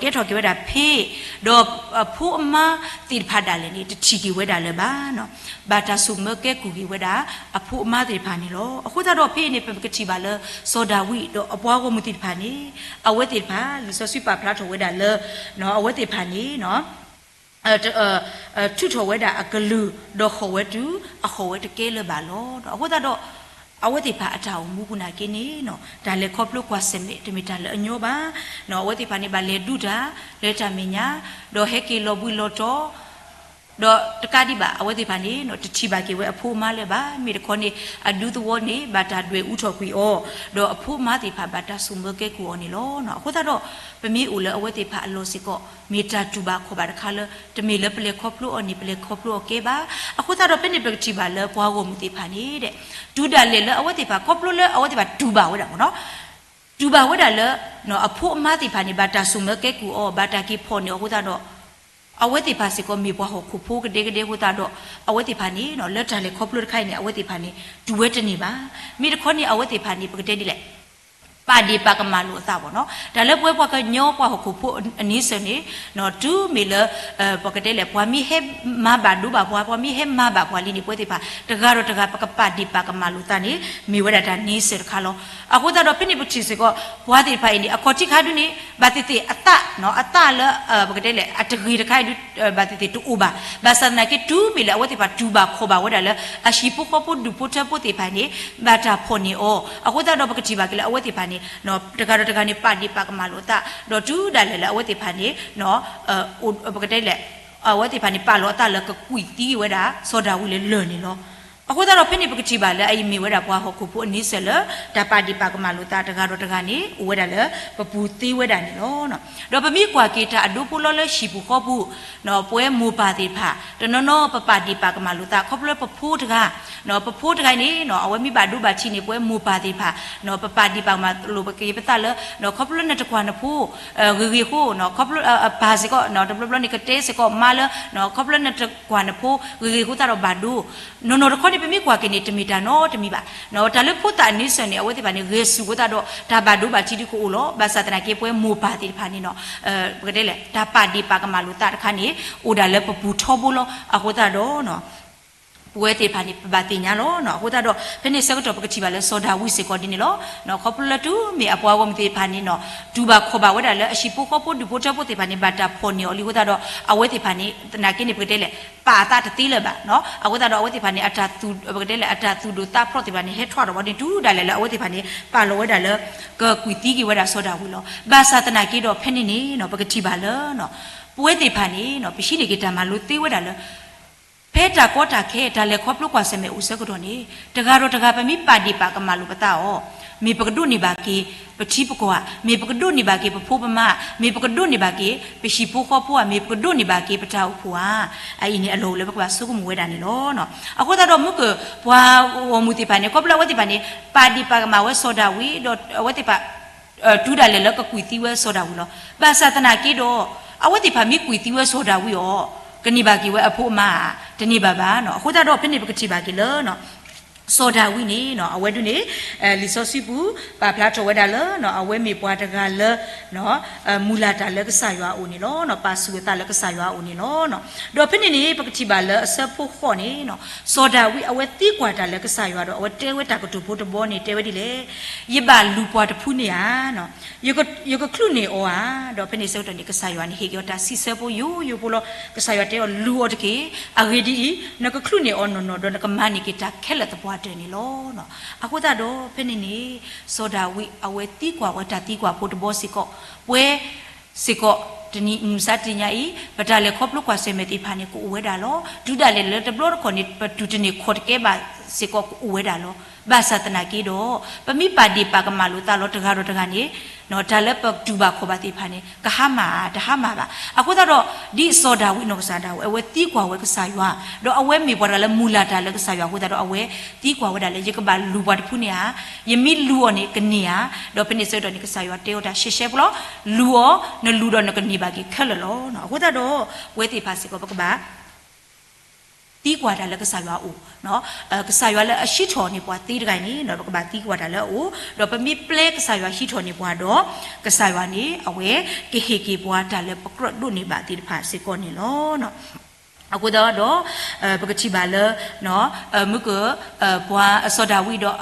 ကဲထီၣ်က့ၤဝဲဒၣ်ဖ့, ဒီးအဖိအမါသ့ၣ်တဖၣ်ဒၣ်လဲာ်န့ၣ် တထံၣ်က့ၤဝဲဒၣ်လၢၤဘၣ်. ဘၣ်တၢ်ဆိၣ်မၢကဲကုၢ်က့ၤဝဲဒၣ် အဖိအမါသ့ၣ်တဖၣ်န့ၣ်လီၤ. အဃိသတးဒီးဖဲအံၤန့ၣ် ပကထံၣ်ဘၣ်လၢ စီၤဒၤဝံးဒီးအပှၤဂီၢ်မုၢ်သ့ၣ်တဖၣ်န့ၣ် အဝဲသ့ၣ်တဖၣ် လံာ်စီဆှံပာ်ဖျါထီၣ်ဝဲဒၣ်လၢ အဝဲသ့ၣ်တဖၣ်န့ၣ် ထုးထီၣ်ဝဲဒၣ်အကလုၢ် ဒီးဟီၣ်ဝဲတုၤအဟီၣ်ဝဲတကဲလၢၤဘၣ်လီၤ. အဃိသတးဒီး အဝဲသ့ၣ်တဖၣ်အတၢ်အိၣ်မူပူၤနာ်က့န့ၣ် တၢ်လဲၤခီဖျိကွၢ်ဆၢၣ်မဲာ် တမ့ၢ်တၢ်လၢအညီဘၣ်. အဝဲသ့ၣ်တဖၣ်န့ၣ် ဘၣ်လဲၤဒုးတၢ်လၢတၢ်မဲာ်ညါ, ဒီးဟဲက့ၤလီၤဘှံးလီၤတီၤ ဒီးတကးဒံးဘၣ် အဝဲသ့ၣ်တဖၣ်န့ၣ် တထံၣ်ဘၣ်က့ၤဝဲအဖိအမါလၢၤဘၣ်. မ့ၢ်တခီန့ၣ် အဒူသဝီန့ၣ် ဘၣ်တၢ်ဒွဲၣ်အူထီၣ်ကွံာ်အီၤ, ဒီးအဖိအမါသ့ၣ်တဖၣ်ဘၣ်တၢ်ဆိၣ်မၢကဲကုၢ်အီၤန့ၣ်လီၤ. အဃိသတးဒီး ပမ့ၢ်အိၣ်လၢအဝဲသ့ၣ်တဖၣ်အလီၢ်စ့ၢ်ကီး မ့ၢ်တၢ်တူၢ်ဘၣ်ခီၣ်ဘၣ်တခါလၢ တမ့ၢ်လၢပလဲၤခီဖျိအီၤန့ၣ် ပလဲၤခီဖျိအီၤကဲဘၣ်. အဃိသတးဒီး ဖဲန့ၣ်ပကထံၣ်ဘၣ်လၢပှၤဂီၢ်မုၢ်သ့ၣ်တဖၣ်န့ၣ် တုၤဒၣ်လဲာ်လၢအဝဲသ့ၣ်တဖၣ် ခီဖျိလၢအဝဲသ့ၣ်တဖၣ်တူၢ်ဘၣ်ဝဲဒၣ်မ့ၢ်နီၤ တူၢ်ဘၣ်ဝဲဒၣ်လၢ အဖိအမါသ့ၣ်တဖၣ်န့ၣ် ဘၣ်တၢ်ဆိၣ်မၢကဲကုၢ်အီၤ ဘၣ်တၢ်က့ၤဖီၣ်န့ၢ်အီၤအဃိသတးဒီး အဝဲသ့ၣ်တဖၣ်စ့ၢ်ကီးမ့ၢ်ပှၤဟီၣ်ခိၣ်ဖိကဒဲကဒဲအဃိသတးဒီး အဝဲသ့ၣ်တဖၣ်န့ၣ် လၢတၢ်လဲၤခီဖျိတခါအံၤန့ၣ် အဝဲသ့ၣ်တဖၣ်န့ၣ် တူၢ်ဝဲတန့ၢ်ဘၣ်. မ့ၢ်တခီန့ၣ် အဝဲသ့ၣ်တဖၣ်န့ၣ် ပကတဲဒ်လဲၣ် ပာ်ဒ့ၣ်ပာ်ကမၣ်လိာ်အသးမ့ၢ်နီၤ တၢ်လၢပဝဲပှၤကညီပှၤဟီၣ်ခိၣ်ဖိအန့ဆၢၣ်န့ၣ် တုၤမ့ၢ်လၢ ပကတဲလဲၣ် ပှၤမ့ၢ်ဟဲမၤဘၣ်ဒိဘၣ်ပှၤ ပှၤမ့ၢ်ဟဲမၤဘၣ်ပှၤလံန့ၣ် ပဝဲသ့ၣ်တဖၣ် တဂၤဒီးတဂၤ ပကပာ်ဒ့ၣ်ပာ်ကမၣ်လိာ်သးန့ၣ် မ့ၢ်ဝဲဒၣ်တၢ်န့ဆၢၣ်တခါလီၤ. အဃိသတးဒီး ဖဲန့ၣ်ပထံၣ်စ့ၢ်ကီး ပှၤသ့ၣ်တဖၣ်အံၤန့ၣ် အခီၣ်ထံးခါဒုန့ၣ် ဘၣ်သ့ၣ်သ့ၣ်အသး အသးလၢ ပကတဲလဲၣ် အတဂ့ၤတခါအံၤဒု ဘၣ်သ့ၣ်သ့ၣ်တအိၣ်ဘၣ်. ဘၣ်ဆၣ်သနာ်က့ တုၤမ့ၢ်လၢအဝဲသ့ၣ်တဖၣ်တူၢ်ဘၣ်ခီၣ်ဘၣ်ဝဲဒၣ်လၢ အဟံၣ်ဖိဃီဖိဒူၣ်ဖိထၢဖိသ့ၣ်တဖၣ်န့ၣ် ဘၣ်တၢ်ဖီၣ်န့ၢ်အီၤ အဃိသတးဒီး ပကထံၣ်ဘၣ်က့ၤလၢအဝဲသ့ၣ်တဖၣ်န့ၣ် တဂၤဒီးတဂၤန့ၣ် ပာ်ဒ့ၣ်ပာ်ကမၣ်လိာ်အသး ဒီးတုၤဒၣ်လဲာ်လၢအဝဲသ့ၣ်တဖၣ်န့ၣ် ပကတဲလဲၣ် အဝဲသ့ၣ်တဖၣ်န့ၣ် ပာ်လီၤအသးလၢကကွံာ်သံဝဲဒၣ် စီၤဒၤဝံးလၢလၢၢ်န့ၣ်လီၤ. အဃိသတးဒီးဖဲန့ၣ် ပကထံၣ်ဘၣ်လၢအအံၤမ့ၢ်ဝဲဒၣ်ပှၤဟီၣ်ခိၣ်ဖိအန့ဆၢၣ်လၢ တၢ်ပာ်ဒ့ၣ်ပာ်ကမၣ်လိာ်သးတဂၤဒီးတဂၤန့ၣ် အိၣ်ဝဲဒၣ်လၢပပူၤသ့ဝဲဒၣ်န့ၣ်လီၤ. ဒီးပမ့ၢ်ကွၢ်က့ၤတၢ်အဒိဖိလီလၢဟံၣ်ပူၤဃီပူၤ ပဝဲမိၢ်ပၢ်သ့ၣ်တဖၣ် တနီၤနီၤပပာ်ဒ့ၣ်ပာ်ကမၣ်လိာ်သး ခီဖျိလၢပဖိတဂၤ ပဖိတဂၤန့ၣ် အဝဲမ့ၢ်ဘၣ်ဒိဘၣ်ထံးန့ၣ် ပဝဲမိၢ်ပၢ်သ့ၣ်တဖၣ် ပပာ်ဒ့ၣ်ပာ်ကမၣ်လိာ်ပက့ၤပသးလၢ ခီဖျိလၢနတကွၢ်နဖိ ဂ့ၤဂ့ၤအဃိ ခီဖျိလၢအပၢ်စ့ၢ်ကီး တဘျီဘျီန့ၣ် ကတဲစ့ၢ်ကီးမါလၢ ခီဖျိလၢနတကွၢ်နဖိ ဂ့ၤဂ့ၤအဃိသတးဒီးဘၣ်ဒိ နီၢ်နီၢ်တခီန့ၣ် ပမ့ၢ်ကွၢ်က့ၤန့ၣ် တမ့ၢ်တၢ်နီတမံၤဘၣ်. တၢ်လၢဖိသၣ်အန့ဆၢၣ်န့ၣ် အဝဲသ့ၣ်တဖၣ်န့ၣ် ဂဲၤဆူၣ်အဃိသတးဒီး တၢ်ဘၣ်ဒိဘၣ်ထံးဒုးကအိၣ်လီၤ. ဘၣ်ဆၣ်သနာ်က့ ပဝဲမိၢ်ပၢ်သ့ၣ်တဖၣ်န့ၣ်နီၤ ပကတဲလဲၣ် တၢ်ပာ်ဒ့ၣ်ပာ်ကမၣ်လိာ်သးတခါန့ၣ် အိၣ်ဒၣ်လၢပပူၤထီဘိလီၤ. အဃိသတးဒီး ပဝဲသ့ၣ်တဖၣ်န့ၣ် ပဘၣ်သ့ၣ်ညါလီၤ. အဃိသတးဒီး ဖဲန့ၣ်ဆၢကတီၢ် ပကထံၣ်ဘၣ်လၢစီၤဒၤဝံးစ့ၢ်ကီးဒ်န့ၣ်လီၤ. ခီဖျိလၢတုၤမ့ၢ်အပှၤဂီၢ်မုၢ်သ့ၣ်တဖၣ်န့ၣ်နီၤ တူၢ်ဘၣ်ခီၣ်ဘၣ်ဝဲဒၣ်လၢအဟံၣ်ဖိဃီဖိဒူၣ်ဖိထၢဖိသ့ၣ်တဖၣ်န့ၣ် ဘၣ်တၢ်ဖီၣ်န့ၢ်အီၤလံအဃိသတးဒီး အဝဲသ့ၣ်တဖၣ်န့ၣ် သနာ်က့န့ၣ် ပကတဲလဲၣ် ပာ်အသးတသ့လၢၤဘၣ်. အဃိသတးဒီးအဝဲသ့ၣ်တဖၣ်န့ၣ် ပကတဲလဲၣ် အတၢ်သူၣ်ဒိၣ်သးဖျိးသ့ၣ်တဖၣ်န့ၣ် ဟဲထီၣ်ထီၣ်ဝဲန့ၣ် တုၤဒၣ်လဲာ်လၢအဝဲသ့ၣ်တဖၣ်န့ၣ် ပာ်လီၤဝဲဒၣ်လၢ ကကွံာ်သံက့ၤဝဲဒၣ်စီၤဒၤဝံးလီၤ. ဘၣ်ဆၣ်သနာ်က့ဒီး ဖဲန့ၣ်န့ၣ်နီၤ ပကထံၣ်ဘၣ်လၢ ပဝဲသ့ၣ်တဖၣ်န့ၣ်နီၤ ပဟံးန့ၢ်က့ၤတၢ်မၤလိသ့ဝဲဒၣ်လၢ ဖဲတၢ်ကီတၢ်ခဲ တၢ်လဲၤခီဖျိကွၢ်ဆၢၣ်မဲာ်အိၣ်ဆၢကတီၢ်န့ၣ် တဂၤဒီးတဂၤ ပမ့ၢ်ပာ်ဒ့ၣ်ပာ်ကမၣ်လိာ်ပသးအီၤ မ့ၢ်ပကဒိးန့ၢ်ဘၣ်က့ၤ ပထံပကီၢ်ဧါ, မ့ၢ်ပကဒိးန့ၢ်ဘၣ်က့ၤ ပဖိပမါ, မ့ၢ်ပကဒိးန့ၢ်ဘၣ်က့ၤ ပဟံၣ်ဖိဃီဖိဧါ, မ့ၢ်ပကဒိးန့ၢ်ဘၣ်က့ၤ ပတၢ်အိၣ်ဖှိၣ်ဧါ, အအံၤန့ၣ် အလီၢ်အိၣ်လၢပကဘၣ်ဆိကမိၣ်ဝဲဒၣ်န့ၣ်လီၤ. အဃိသတးဒီး မုၢ်ကၢၢ် ပှၤဂီၢ်မုၢ်သ့ၣ်တဖၣ်န့ၣ် ခီဖျိလၢအဝဲသ့ၣ်တဖၣ်န့ၣ် ပာ်ဒ့ၣ်ပာ်ကမၣ်ဝဲစီၤဒၤဝံး ဒီးအဝဲသ့ၣ်တဖၣ် တုၤဒၣ်လဲာ်လၢကကွံာ်သံဝဲစီၤဒၤဝံးလီၤ. ဘၣ်ဆၣ်သနာ်က့ဒီး အဝဲသ့ၣ်တဖၣ်မ့ၢ်ကွံာ်သံဝဲစီၤဒၤဝံးအီၤ ကန့ၢ်ဘၣ်က့ၤဝဲအဖိအမါဧါ, တန့ၢ်ဘၣ်ဘၣ်နီၤ. အဃိသတးဒီး ဖဲန့ၣ်ပကထံၣ်ဘၣ်က့ၤလၢ စီၤဒၤဝံးန့ၣ် အဝဲဒၣ်န့ၣ် လံာ်စီဆှံပူၤ ပာ်ဖျါထီၣ်ဝဲဒၣ်လၢ အဝဲမ့ၢ်ပှၤတဂၤလၢ မုၢ်လၢ်တၢ်လၢကစၢ်ယွၤအအိၣ်န့ၣ်လီၤ. ပာ်ဆူၣ်အသးလၢကစၢ်ယွၤအအိၣ်န့ၣ်လီၤ. ဒီးဖဲန့ၣ်န့ၣ် ပကထံၣ်ဘၣ်လၢအဆၢဖိဃိးန့ၣ် စီၤဒၤဝံးအဝဲသံကွၢ်တၢ်လၢကစၢ်ယွၤဒီး အဝဲတဲဝဲတၢ်ကတိၤဖိတဘီန့ၣ် တဲဝဲဒ်လဲၣ်, ယဘၣ်လူၤပှၤတဖုန့ၣ်ဧါ, ယက ယကချုးန့ၢ်အီၤဧါ. ဒီးဖဲန့ၣ်ဆၢကတီၢ်န့ၣ် ကစၢ်ယွၤန့ၣ်ဟ့ၣ်က့ၤအီၤတၢ်စံးဆၢဖိယိယိဖိလီၤ. ကစၢ်ယွၤတဲအီၤ လူၤအီၤတက့ၢ်. အဂ့ၢ်ဒ်အံၤ, နကချုးန့ၢ်အီၤနီၢ်နီၢ် ဒီးနကမၤန့ၢ်က့ၤတၢ်ခဲလၢာ်သပှၢ်တၢၢ်န့ၣ်လီၤ. အဃိသတးဒီး ဖဲန့ၣ်န့ၣ် စီၤဒၤဝံးအဝဲသံကွၢ်ဝဲတၢ်သံကွၢ်ဖိတဘီစ့ၢ်ကီး, ပဝဲစ့ၢ်ကီး တနံၤမုၢ်မဆါတနံၤညါအံၤ ပတၢ်လဲၤခီဖျိကွၢ်ဆၢၣ်မဲာ်သ့ၣ်တဖၣ်န့ၣ် ကအိၣ်ဝဲဒၣ်လီၤ. တုၤဒၣ်လဲာ်လၢတဘျီတခီၣ်န့ၣ် ပတူၢ်တန့ၢ်ခီၣ်တကဲဘၣ်စ့ၢ်ကီးကအိၣ်ဝဲဒၣ်လီၤ. ဘၣ်ဆၣ်သနာ်က့ဒီး ပမ့ၢ်ပာ်ဒ့ၣ်ပာ်ကမၣ်လိာ်သးလီၤတဂၤဒီးတဂၤန့ၣ် တၢ်လၢပတူၢ်ဘၣ်ခီၣ်ဘၣ်သ့ၣ်တဖၣ်န့ၣ် ကဟါမၢ်ဧါ, တဟါမၢ်ဘၣ်. အဃိသတးဒီး ဒ်စီၤဒၤဝံးနီၢ်ကစၢ်ဒၣ်ဝဲ အဝဲသံကွၢ်ဝဲကစၢ်ယွၤ, ဒီးအဝဲမ့ၢ်ပှၤတဂၤလၢမုၢ်လၢ်တၢ်လၢကစၢ်ယွၤအဃိသတးဒီး အဝဲသံကွၢ်ဝဲဒၣ်လၢ ယကဘၣ်လူၤပှၤတဖုန့ၣ်ဧါ, ယမ့ၢ်လူၤအီၤန့ၣ် ကန့ၢ်ဧါ. ဒီးဖဲန့ၣ်ဆၢကတီၢ်န့ၣ် ကစၢ်ယွၤတဲအီၤတၢ်ရှဲရှဲဖိလီၤ, လူၤအီၤ, နလူၤဒီးနကန့ၢ်ဘၣ်က့ၤခဲလၢာ်လီၤ. အဃိသတးဒီး ပဝဲသ့ၣ်တဖၣ်စ့ၢ်ကီး ပကဘၣ် သံကွၢ်တၢ်လၢကစၢ်ယွၤအအိၣ်, ကစၢ်ယွၤလၢအဟံးထီၣ်န့ၢ်ပှၤသ့တဂၤအံၤန့ၣ် ပကဘၣ်သံကွၢ်တၢ်လၢအအိၣ်, ဒီးပမ့ၢ်ပျဲကစၢ်ယွၤဟံးထီၣ်န့ၢ်ပှၤဒီး ကစၢ်ယွၤန့ၣ် အဝဲကဟ့ၣ်က့ၤပှၤတၢ်လၢပကြၢးဒိးန့ၢ်ဘၣ်သ့ၣ်တဖၣ်စ့ၢ်ကီးန့ၣ်လီၤ. အဃိသတးဒီး ပကထံၣ်ဘၣ်လၢ မုၢ်ကၢၢ် ပှၤစီၤဒၤဝံးဒီး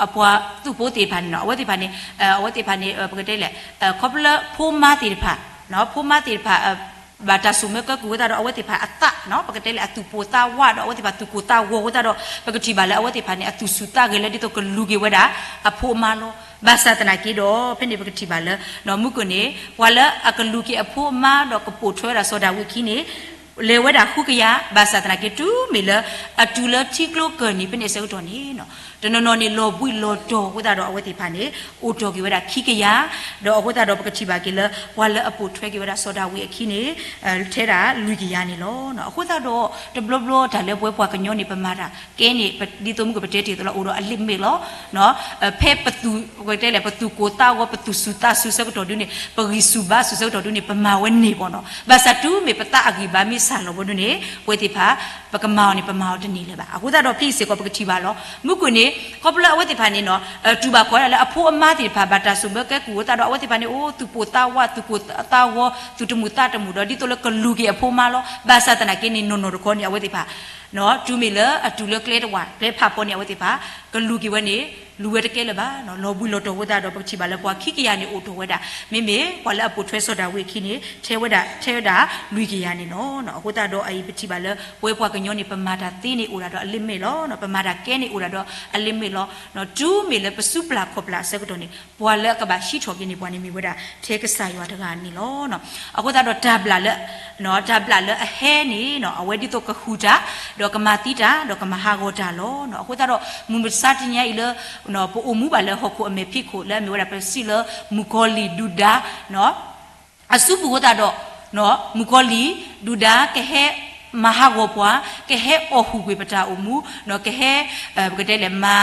အပှၤသုးဖိသ့ၣ်တဖၣ်န့ၣ်နီၤ အဝဲသ့ၣ်တဖၣ်န့ၣ် အဝဲသ့ၣ်တဖၣ်န့ၣ် ပကတဲလဲၣ် ခီဖျိလၢဖိမါသ့ၣ်တဖၣ် ဖိမါသ့ၣ်တဖၣ် ဘၣ်တၢ်စိာ်မၢကဲကုၢ်အဃိသတးဒီး အဝဲသ့ၣ်တဖၣ်အသး ပကတဲလဲၣ် အသူၣ်ပိၢ်သးဝးဒီး အဝဲသ့ၣ်တဖၣ်သူၣ်ကိၢ်သးဂီၤအဃိသတးဒီး ပကထံၣ်ဘၣ်လၢအဝဲသ့ၣ်တဖၣ်န့ၣ် အသူၣ်ဆူၣ်သးဂဲၤလၢဒ်သိးကလူၤက့ၤဝဲဒၣ်အဖိအမါလီၤ. ဘၣ်ဆၣ်သနာ်က့ဒီး ဖဲန့ၣ်ပကထံၣ်ဘၣ်လၢ မုၢ်ကၢၢ်န့ၣ် ပှၤလၢအကလူၤက့ၤအဖိအမါဒီးကပိာ်ထွဲဝဲဒၣ်စီၤဒၤဝံးအခံန့ၣ် လဲၤဝဲဒၣ်ဃုကယၤ, ဘၣ်ဆၣ်သနာ်က့ တုၤမ့ၢ်လၢအတုၤလၢထံကျိကၢၢ်နံၤ ဖဲန့ၣ်အဆၢကတီၢ်န့ၣ် တနီၤနီၤန့ၣ် လီၤဘှံးလီၤတီၤအဃိသတးဒီး အဝဲသ့ၣ်တဖၣ်န့ၣ် အိၣ်တီၢ်က့ၤဝဲဒၣ်ခံကယၤ, ဒီးအဃိသတးဒီး ပကထံၣ်ဘၣ်က့ၤလၢ ပှၤလၢအပိာ်ထွဲက့ၤဝဲဒၣ်စီၤဒၤဝံးအခံန့ၣ် ထဲဒၣ်လွံၢ်ကယၤန့ၣ်လီၤ. အဃိသတးဒီး တဘျီဘျီတၢ်လၢပဝဲပှၤကညီန့ၣ် ပမၤတၢ်ကဲန့ၣ် ဒ်သိးမုၢ်ကၢၢ်ပတဲတ့ၢ်အသိးလီၤ အိၣ်ဒီးအlimitလီၤ. ဖဲပသူၣ် ပကတဲလဲၣ် ပသူၣ်ကိၢ်သးဂီၤ ပသူၣ်ဆူၣ်သးဆူၣ်ဆၢကတီၢ်ဒုန့ၣ် ပဂံၢ်ဆူၣ်ဘါဆူၣ်ဆၢကတီၢ်ဒုန့ၣ် ပမၤဝဲန့ၢ်ဘၣ်နီၤ. ဘၣ်ဆၣ်တုၤမ့ၢ်ပသးအဂံၢ်ဘါမ့ၢ်စၢ်လီၤဘၣ်ဒုန့ၣ် ပဝဲသ့ၣ်တဖၣ် ပကမၤအီၤန့ၣ် ပမၤအီၤတန့ၢ်လၢၤဘၣ်. အဃိသတးဒီး ဖဲအံၤစ့ၢ်ကီးပကထံၣ်ဘၣ်လီၤ. မုၢ်ကၢၢ်န့ၣ် ခီဖျိလၢအဝဲသ့ၣ်တဖၣ်န့ၣ်နီၤ တူၢ်ဘၣ်ခီဒၣ်လၢအဖိအမါသ့ၣ်တဖၣ် ဘၣ်တၢ်စိာ်မၢကဲကုၢ်အဃိသတးဒီး အဝဲသ့ၣ်တဖၣ်န့ၣ် အိၣ်သူၣ်ပိၢ်သးဝး သူၣ်ကိၢ်သးဂီၤ သူၣ်တမုာ်သးတမုာ်ဒီး ဒ်သိးလၢကလူၤက့ၤအဖိအမါလီၤ. ဘၣ်ဆၣ်သနာ်က့န့ၣ် နီၢ်နီၢ်တခီန့ၣ် အဝဲသ့ၣ်တဖၣ် တုၤမ့ၢ်လၢအတုၤလၢကျဲတဝာ် ကျဲဖးဖီန့ၣ် အဝဲသ့ၣ်တဖၣ် ကလူၤက့ၤဝဲန့ၣ် လူၤဝဲတကဲလၢၤဘၣ်. လီၤဘှံးလီၤတီၤအဃိသတးဒီး ပကထံၣ်ဘၣ်လၢပှၤခံကယၤန့ၣ်အိၣ်တီၢ်ဝဲဒၣ် မ့မ့ၢ်ပှၤလၢအပိာ်ထွဲစီၤဒၤဝံးအခံန့ၣ် ထဲဝဲဒၣ် ထဲဝဲဒၣ်လွံၢ်ကယၤန့ၣ်လီၤ. အဃိသတးဒီးအအံၤပထံၣ်ဘၣ်လၢပဝဲပှၤ ပှၤကညီန့ၣ် ပမၤတၢ်သ့န့ၣ်အိၣ်ဒၣ်ဒီးအlimitလီၤ. ပမၤတၢ်ကဲန့ၣ်အိၣ်ဒၣ်ဒီးအlimitလီၤ. တုၤမ့ၢ်လၢပစုပျၢ်ခီၣ်ပျၢ်အဆၢကတီၢ်န့ၣ် ပှၤလၢအကဘၣ်ဟံးထီၣ်က့ၤန့ၢ်ပှၤန့ၣ် မ့ၢ်ဝဲဒၣ်ထဲကစၢ်ယွၤတဂၤန့ၣ်လီၤ. အဃိသတးဒီးတၢ်ဘျၣ်လၢ တၢ်ဘျၣ်လၢအဟဲန့ၣ် အဝဲဒ်သိးကဃုာ်တၢ်, ဒီးကမၤသံတၢ်, ဒီးကမၤဟးဂီၤတၢ်လီၤ. အဃိသတးဒီး မုၢ်မဆါတနံၤအံၤလၢ ပအိၣ်မူဘၣ်လၢဟီၣ်ခိၣ်အမဲာ်ဖံးခိၣ်လၢအမ့ၢ်ဝဲဒၣ်ပစံးလၢမုၣ်ကီၤလံၢ်ဒုၣ်ဒါ အစုပူၤအဃိသတးဒီး မုၣ်ကီၤလံၢ်ဒုၣ်ဒါ ကဟဲမၤဟးဂီၤပှၤ, ကဟဲအီၣ်ဟုၣ်ကွံာ်ပတၢ်အိၣ်မူ, ကဟဲ ပကတဲလဲၣ် မၤ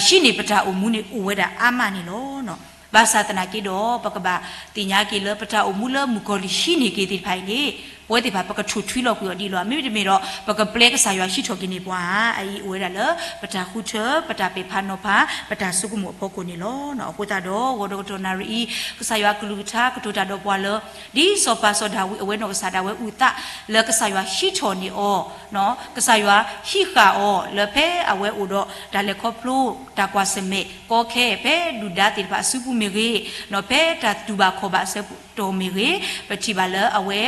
ဟံးန့ၢ်ပတၢ်အိၣ်မူန့ၣ် အိၣ်ဝဲဒၣ်အါမးန့ၣ်လီၤ. ဘၣ်ဆၣ်သနာ်က့ဒီး ပကဘၣ်သ့ၣ်ညါက့ၤလၢပတၢ်အိၣ်မူလၢမုၣ်ကီၤလံၢ်ဟံးန့ၢ်က့ၤသ့ၣ်တဖၣ်အံၤန့ၣ် ပဝဲသ့ၣ်တဖၣ် ပကထိၣ်ထွံလီၤကွံာ်အီၤဒ်လဲၣ်, မ့တမ့ၢ်ဒီး ပကပျဲကစၢ်ယွၤဟံးထီၣ်က့ၤန့ၢ်ပှၤဧါ. အအံၤအိၣ်ဝဲဒၣ်လၢ ပတၢ်ဃုထၢ ပတၢ်ပဲာ်ဖးနီၤဖး ပတၢ်ဆိကမိၣ်အဖီခိၣ်န့ၣ်လီၤ. အဃိသတးဒီး ဂီၤဒီးကတီၢ်နၣ်ရံၣ်အံၤ ကစၢ်ယွၤအကလုၢ်ကထါကတိၤတၢ်ဒီးပှၤလၢ ဒ်စီၤပၤစီၤဒၤဝံးအဝဲနီၢ်ကစၢ်ဒၣ်ဝဲအုၣ်အသး လၢကစၢ်ယွၤဟံးထီၣ်န့ၢ်အီၤ ကစၢ်ယွၤဟံးဃာ်အီၤလၢဖဲအဝဲအိၣ်ဒီးတၢ်လဲၤခီဖျိ တၢ်ကွၢ်ဆၢၣ်မဲာ်ကီခဲ ဖဲဒုၣ်ဒါသ့ၣ်တဖၣ်အစုပူၤမ့ၢ်ဂ့ၤ, ဖဲတၢ်တူၢ်ဘၣ်ခီၣ်ဘၣ်အဆၢကတီၢ်မ့ၢ်ဂ့ၤ, ပထံၣ်ဘၣ်လၢအဝဲ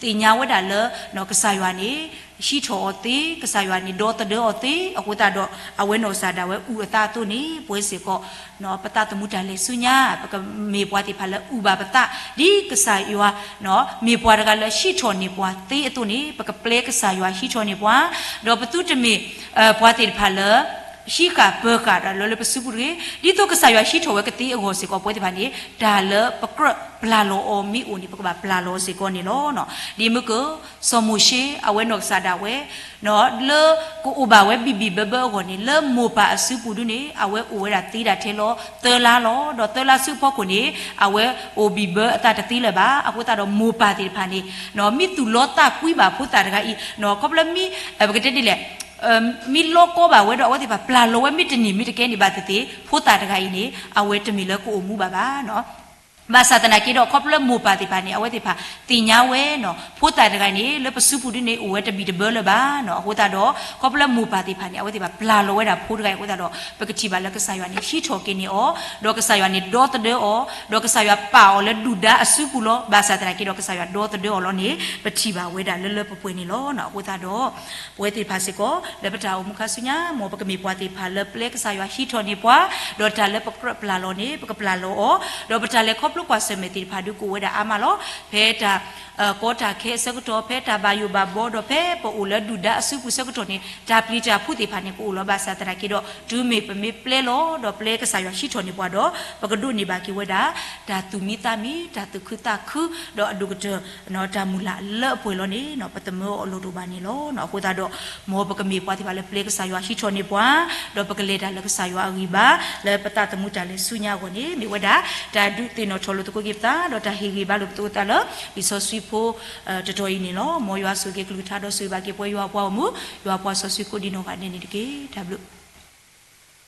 သ့ၣ်ညါဝဲဒၣ်လၢ ကစၢ်ယွၤန့ၣ် ဟံးထီၣ်အီၤသ့, ကစၢ်ယွၤန့ၣ်ဒီသဒၢအီၤသ့, အဃိသတးဒီး အဝဲနီၢ်ကစၢ်ဒၣ်ဝဲအုၣ်အသးအသိးန့ၣ် ပဝဲစ့ၢ်ကီး ပသးသမူတၢ်လဲၤဆူညါ ပကမ့ၢ်ပှၤသ့ၣ်တဖၣ်လၢအုၣ်ဘၣ်ပသး ဒ်ကစၢ်ယွၤ မ့ၢ်ပှၤတဂၤလၢဟံးထီၣ်န့ၢ်ပှၤသ့အသိးန့ၣ် ပကပျဲကစၢ်ယွၤဟံးထီၣ်န့ၢ်ပှၤ, ဒီးပသုတမ့ၢ် ပှၤသ့ၣ်တဖၣ်လၢ ဟံးဃာ်ပၢၤဃာ်ဒီးလၢလၢပစုပူၤတဂ့ၤ, ဒ်သိးကစၢ်ယွၤဟံးထီၣ်ဝဲကသ့အဂီၢ်စ့ၢ်ကီး ပဝဲသ့ၣ်တဖၣ်န့ၣ် တၢ်လၢပကြၢးပျၢ်လီၤအီၤမ့ၢ်အိၣ်န့ၣ် ပကဘၣ်ပျၢ်လီၤအီၤစ့ၢ်ကီးန့ၣ်လီၤ. ဒ်မ့ၢ်က စီၤမိၤၡ့ အဝဲနီၢ်ကစၢ်ဒၣ်ဝဲ လၢကအိၣ်ဘၣ်ဝဲဘံၣ်ဘံၣ်ဘၢဘၢအဂီၢ်န့ၣ် လၢမိၢ်ပၢ်အစုပူၤဒုန့ၣ် အဝဲအိၣ်ဝဲဒၣ်သ့ဒၣ်ထဲလီၤသၢလါလီၤ. ဒီးသၢလါဆူအဖီခိၣ်န့ၣ် အဝဲအိၣ်ဘံၣ်ဘၢအသးတသ့လၢၤဘၣ်. အဃိသတးဒီးမိၢ်ပၢ်သ့ၣ်တဖၣ်န့ၣ် မ့ၢ်သူၣ်လီသးကွံဘၣ်ဖိသၣ်တဂၤအံၤ ခီဖျိမ့ၢ် ပကတဲဒ်လဲၣ် မ့ၢ်လီကီဘၣ်ဝဲဒီးအဝဲသ့ၣ်တဖၣ်ပျၢ်လီၤဝဲမ့ၢ်တန့ၢ်မ့ၢ်တကဲန့ၣ်ဘၣ်သ့ၣ်သ့ၣ် ဖိသၣ်တဂၤအံၤန့ၣ် အဝဲတမ့ၢ်လၢကအိၣ်မူဘၣ်ဘၣ်. ဘၣ်ဆၣ်သနာ်က့ဒီး ခီဖျိမိၢ်ပၢ်သ့ၣ်တဖၣ်န့ၣ် အဝဲသ့ၣ်တဖၣ်သ့ၣ်ညါဝဲနီၤ ဖိသၣ်တဂၤန့ၣ် လၢပစုပူၤဒုန့ၣ် အိၣ်ဝဲတဘံၣ်တဘၢလၢၤဘၣ်နီၤ. အဃိသတးဒီး ခီဖျိမိၢ်ပၢ်သ့ၣ်တဖၣ်န့ၣ် အဝဲသ့ၣ်တဖၣ်ပျၢ်လီၤဝဲဒၣ်ဖိတဂၤအံၤအဃိသတးဒီး ပကထံၣ်ဘၣ်လၢကစၢ်ယွၤန့ၣ် ဟံးထီၣ်က့ၤန့ၢ်အီၤ, ဒီးကစၢ်ယွၤန့ၣ်ဒီသဒၢအီၤ, ဒီးကစၢ်ယွၤပာ်အီၤလၢဒုၣ်ဒါအစုပူၤလီၤ. ဘၣ်ဆၣ်သနာ်က့ဒီး ကစၢ်ယွၤဒီသဒၢအီၤလီၤန့ၣ် ပထံၣ်ဘၣ်ဝဲဒၣ်လၢလၢပှဲၤပှဲၤန့ၣ်လီၤ. အဃိသတးဒီး ပဝဲသ့ၣ်တဖၣ်စ့ၢ်ကီး လၢပတၢ်အိၣ်မူခါဆူညါ မ်ပကမ့ၢ်ပှၤသ့ၣ်တဖၣ်လၢပျဲကစၢ်ယွၤဟံးထီၣ်န့ၢ်ပှၤ, ဒီးတၢ်လၢပကြၢးပျၢ်လီၤန့ၣ် ပကပျၢ်လီၤအီၤ, ဒီးပတၢ်လဲၤခီဖျိကွၢ်ဆၢၣ်မဲာ်သ့ၣ်တဖၣ်ဒုကအိၣ်ဝဲဒၣ်အါမးလီၤ. ဖဲတၢ် ကီတၢ်ခဲအဆၢကတီၢ် ဖဲတၢ်ဘၣ်ယိၣ်ဘၣ်ဘီ ဒီးဖဲပအိၣ်လၢဒုၣ်ဒါအစုပူၤဆၢကတီၢ်န့ၣ် တၢ်ပျံၤတၢ်ဖုးသ့ၣ်တဖၣ်န့ၣ် ကအိၣ်လီၤ. ဘၣ်ဆၣ်သနာ်က့ဒီး တုၤမ့ၢ်ပမ့ၢ်ပျဲလီၤ ဒီးပျဲကစၢ်ယွၤဟံးထီၣ်န့ၢ်ပှၤဒီး ပကဒိးန့ၢ်ဘၣ်က့ၤဝဲဒၣ် တၢ်သူၣ်မံသးမံ တၢ်သူၣ်ခုသးခု ဒီးအဒိၣ်ကတၢၢ် တၢ်မုၢ်လၢ်လၢအပှဲၤလီၤန့ၣ် ပသမၢအီၤအလီၢ်တအိၣ်ဘၣ်န့ၣ်လီၤ. အဃိသတးဒီး မ်ပကမ့ၢ်ပှၤသ့ၣ်တဖၣ်လၢပျဲကစၢ်ယွၤဟံးထီၣ်န့ၢ်ပှၤ, ဒီးပကလဲၤတၢ်လၢကစၢ်ယွၤအဂံၢ်ဘါ လၢပသးသမူတၢ်လဲၤဆူညါအဂီၢ်န့ၣ် မ့ၢ်ဝဲဒၣ် တၢ်ဒုးသ့ၣ်နီၣ်ထီၣ်လိာ်သကိးက့ၤပသး ဒီးတၢ်ဟ့ၣ်ဂံၢ်ဘါလိာ်သကိးသးလၢ လံာ်စီဆှံဖိ တတီၤအံၤန့ၣ်လီၤ. မ်ယွၤဆိၣ်ဂ့ၤက့ၤကလုၢ်ကထါ ဒီးဆိၣ်ဂ့ၤဘၣ်က့ၤပှၤယွၤအပှၤဂီၢ်မုၢ် ယွၤအပှၤစီဆှံကိးဒံနီၢ်ဂၤဒဲးန့ၣ်တက့ၢ်. တၢ်ဘျုး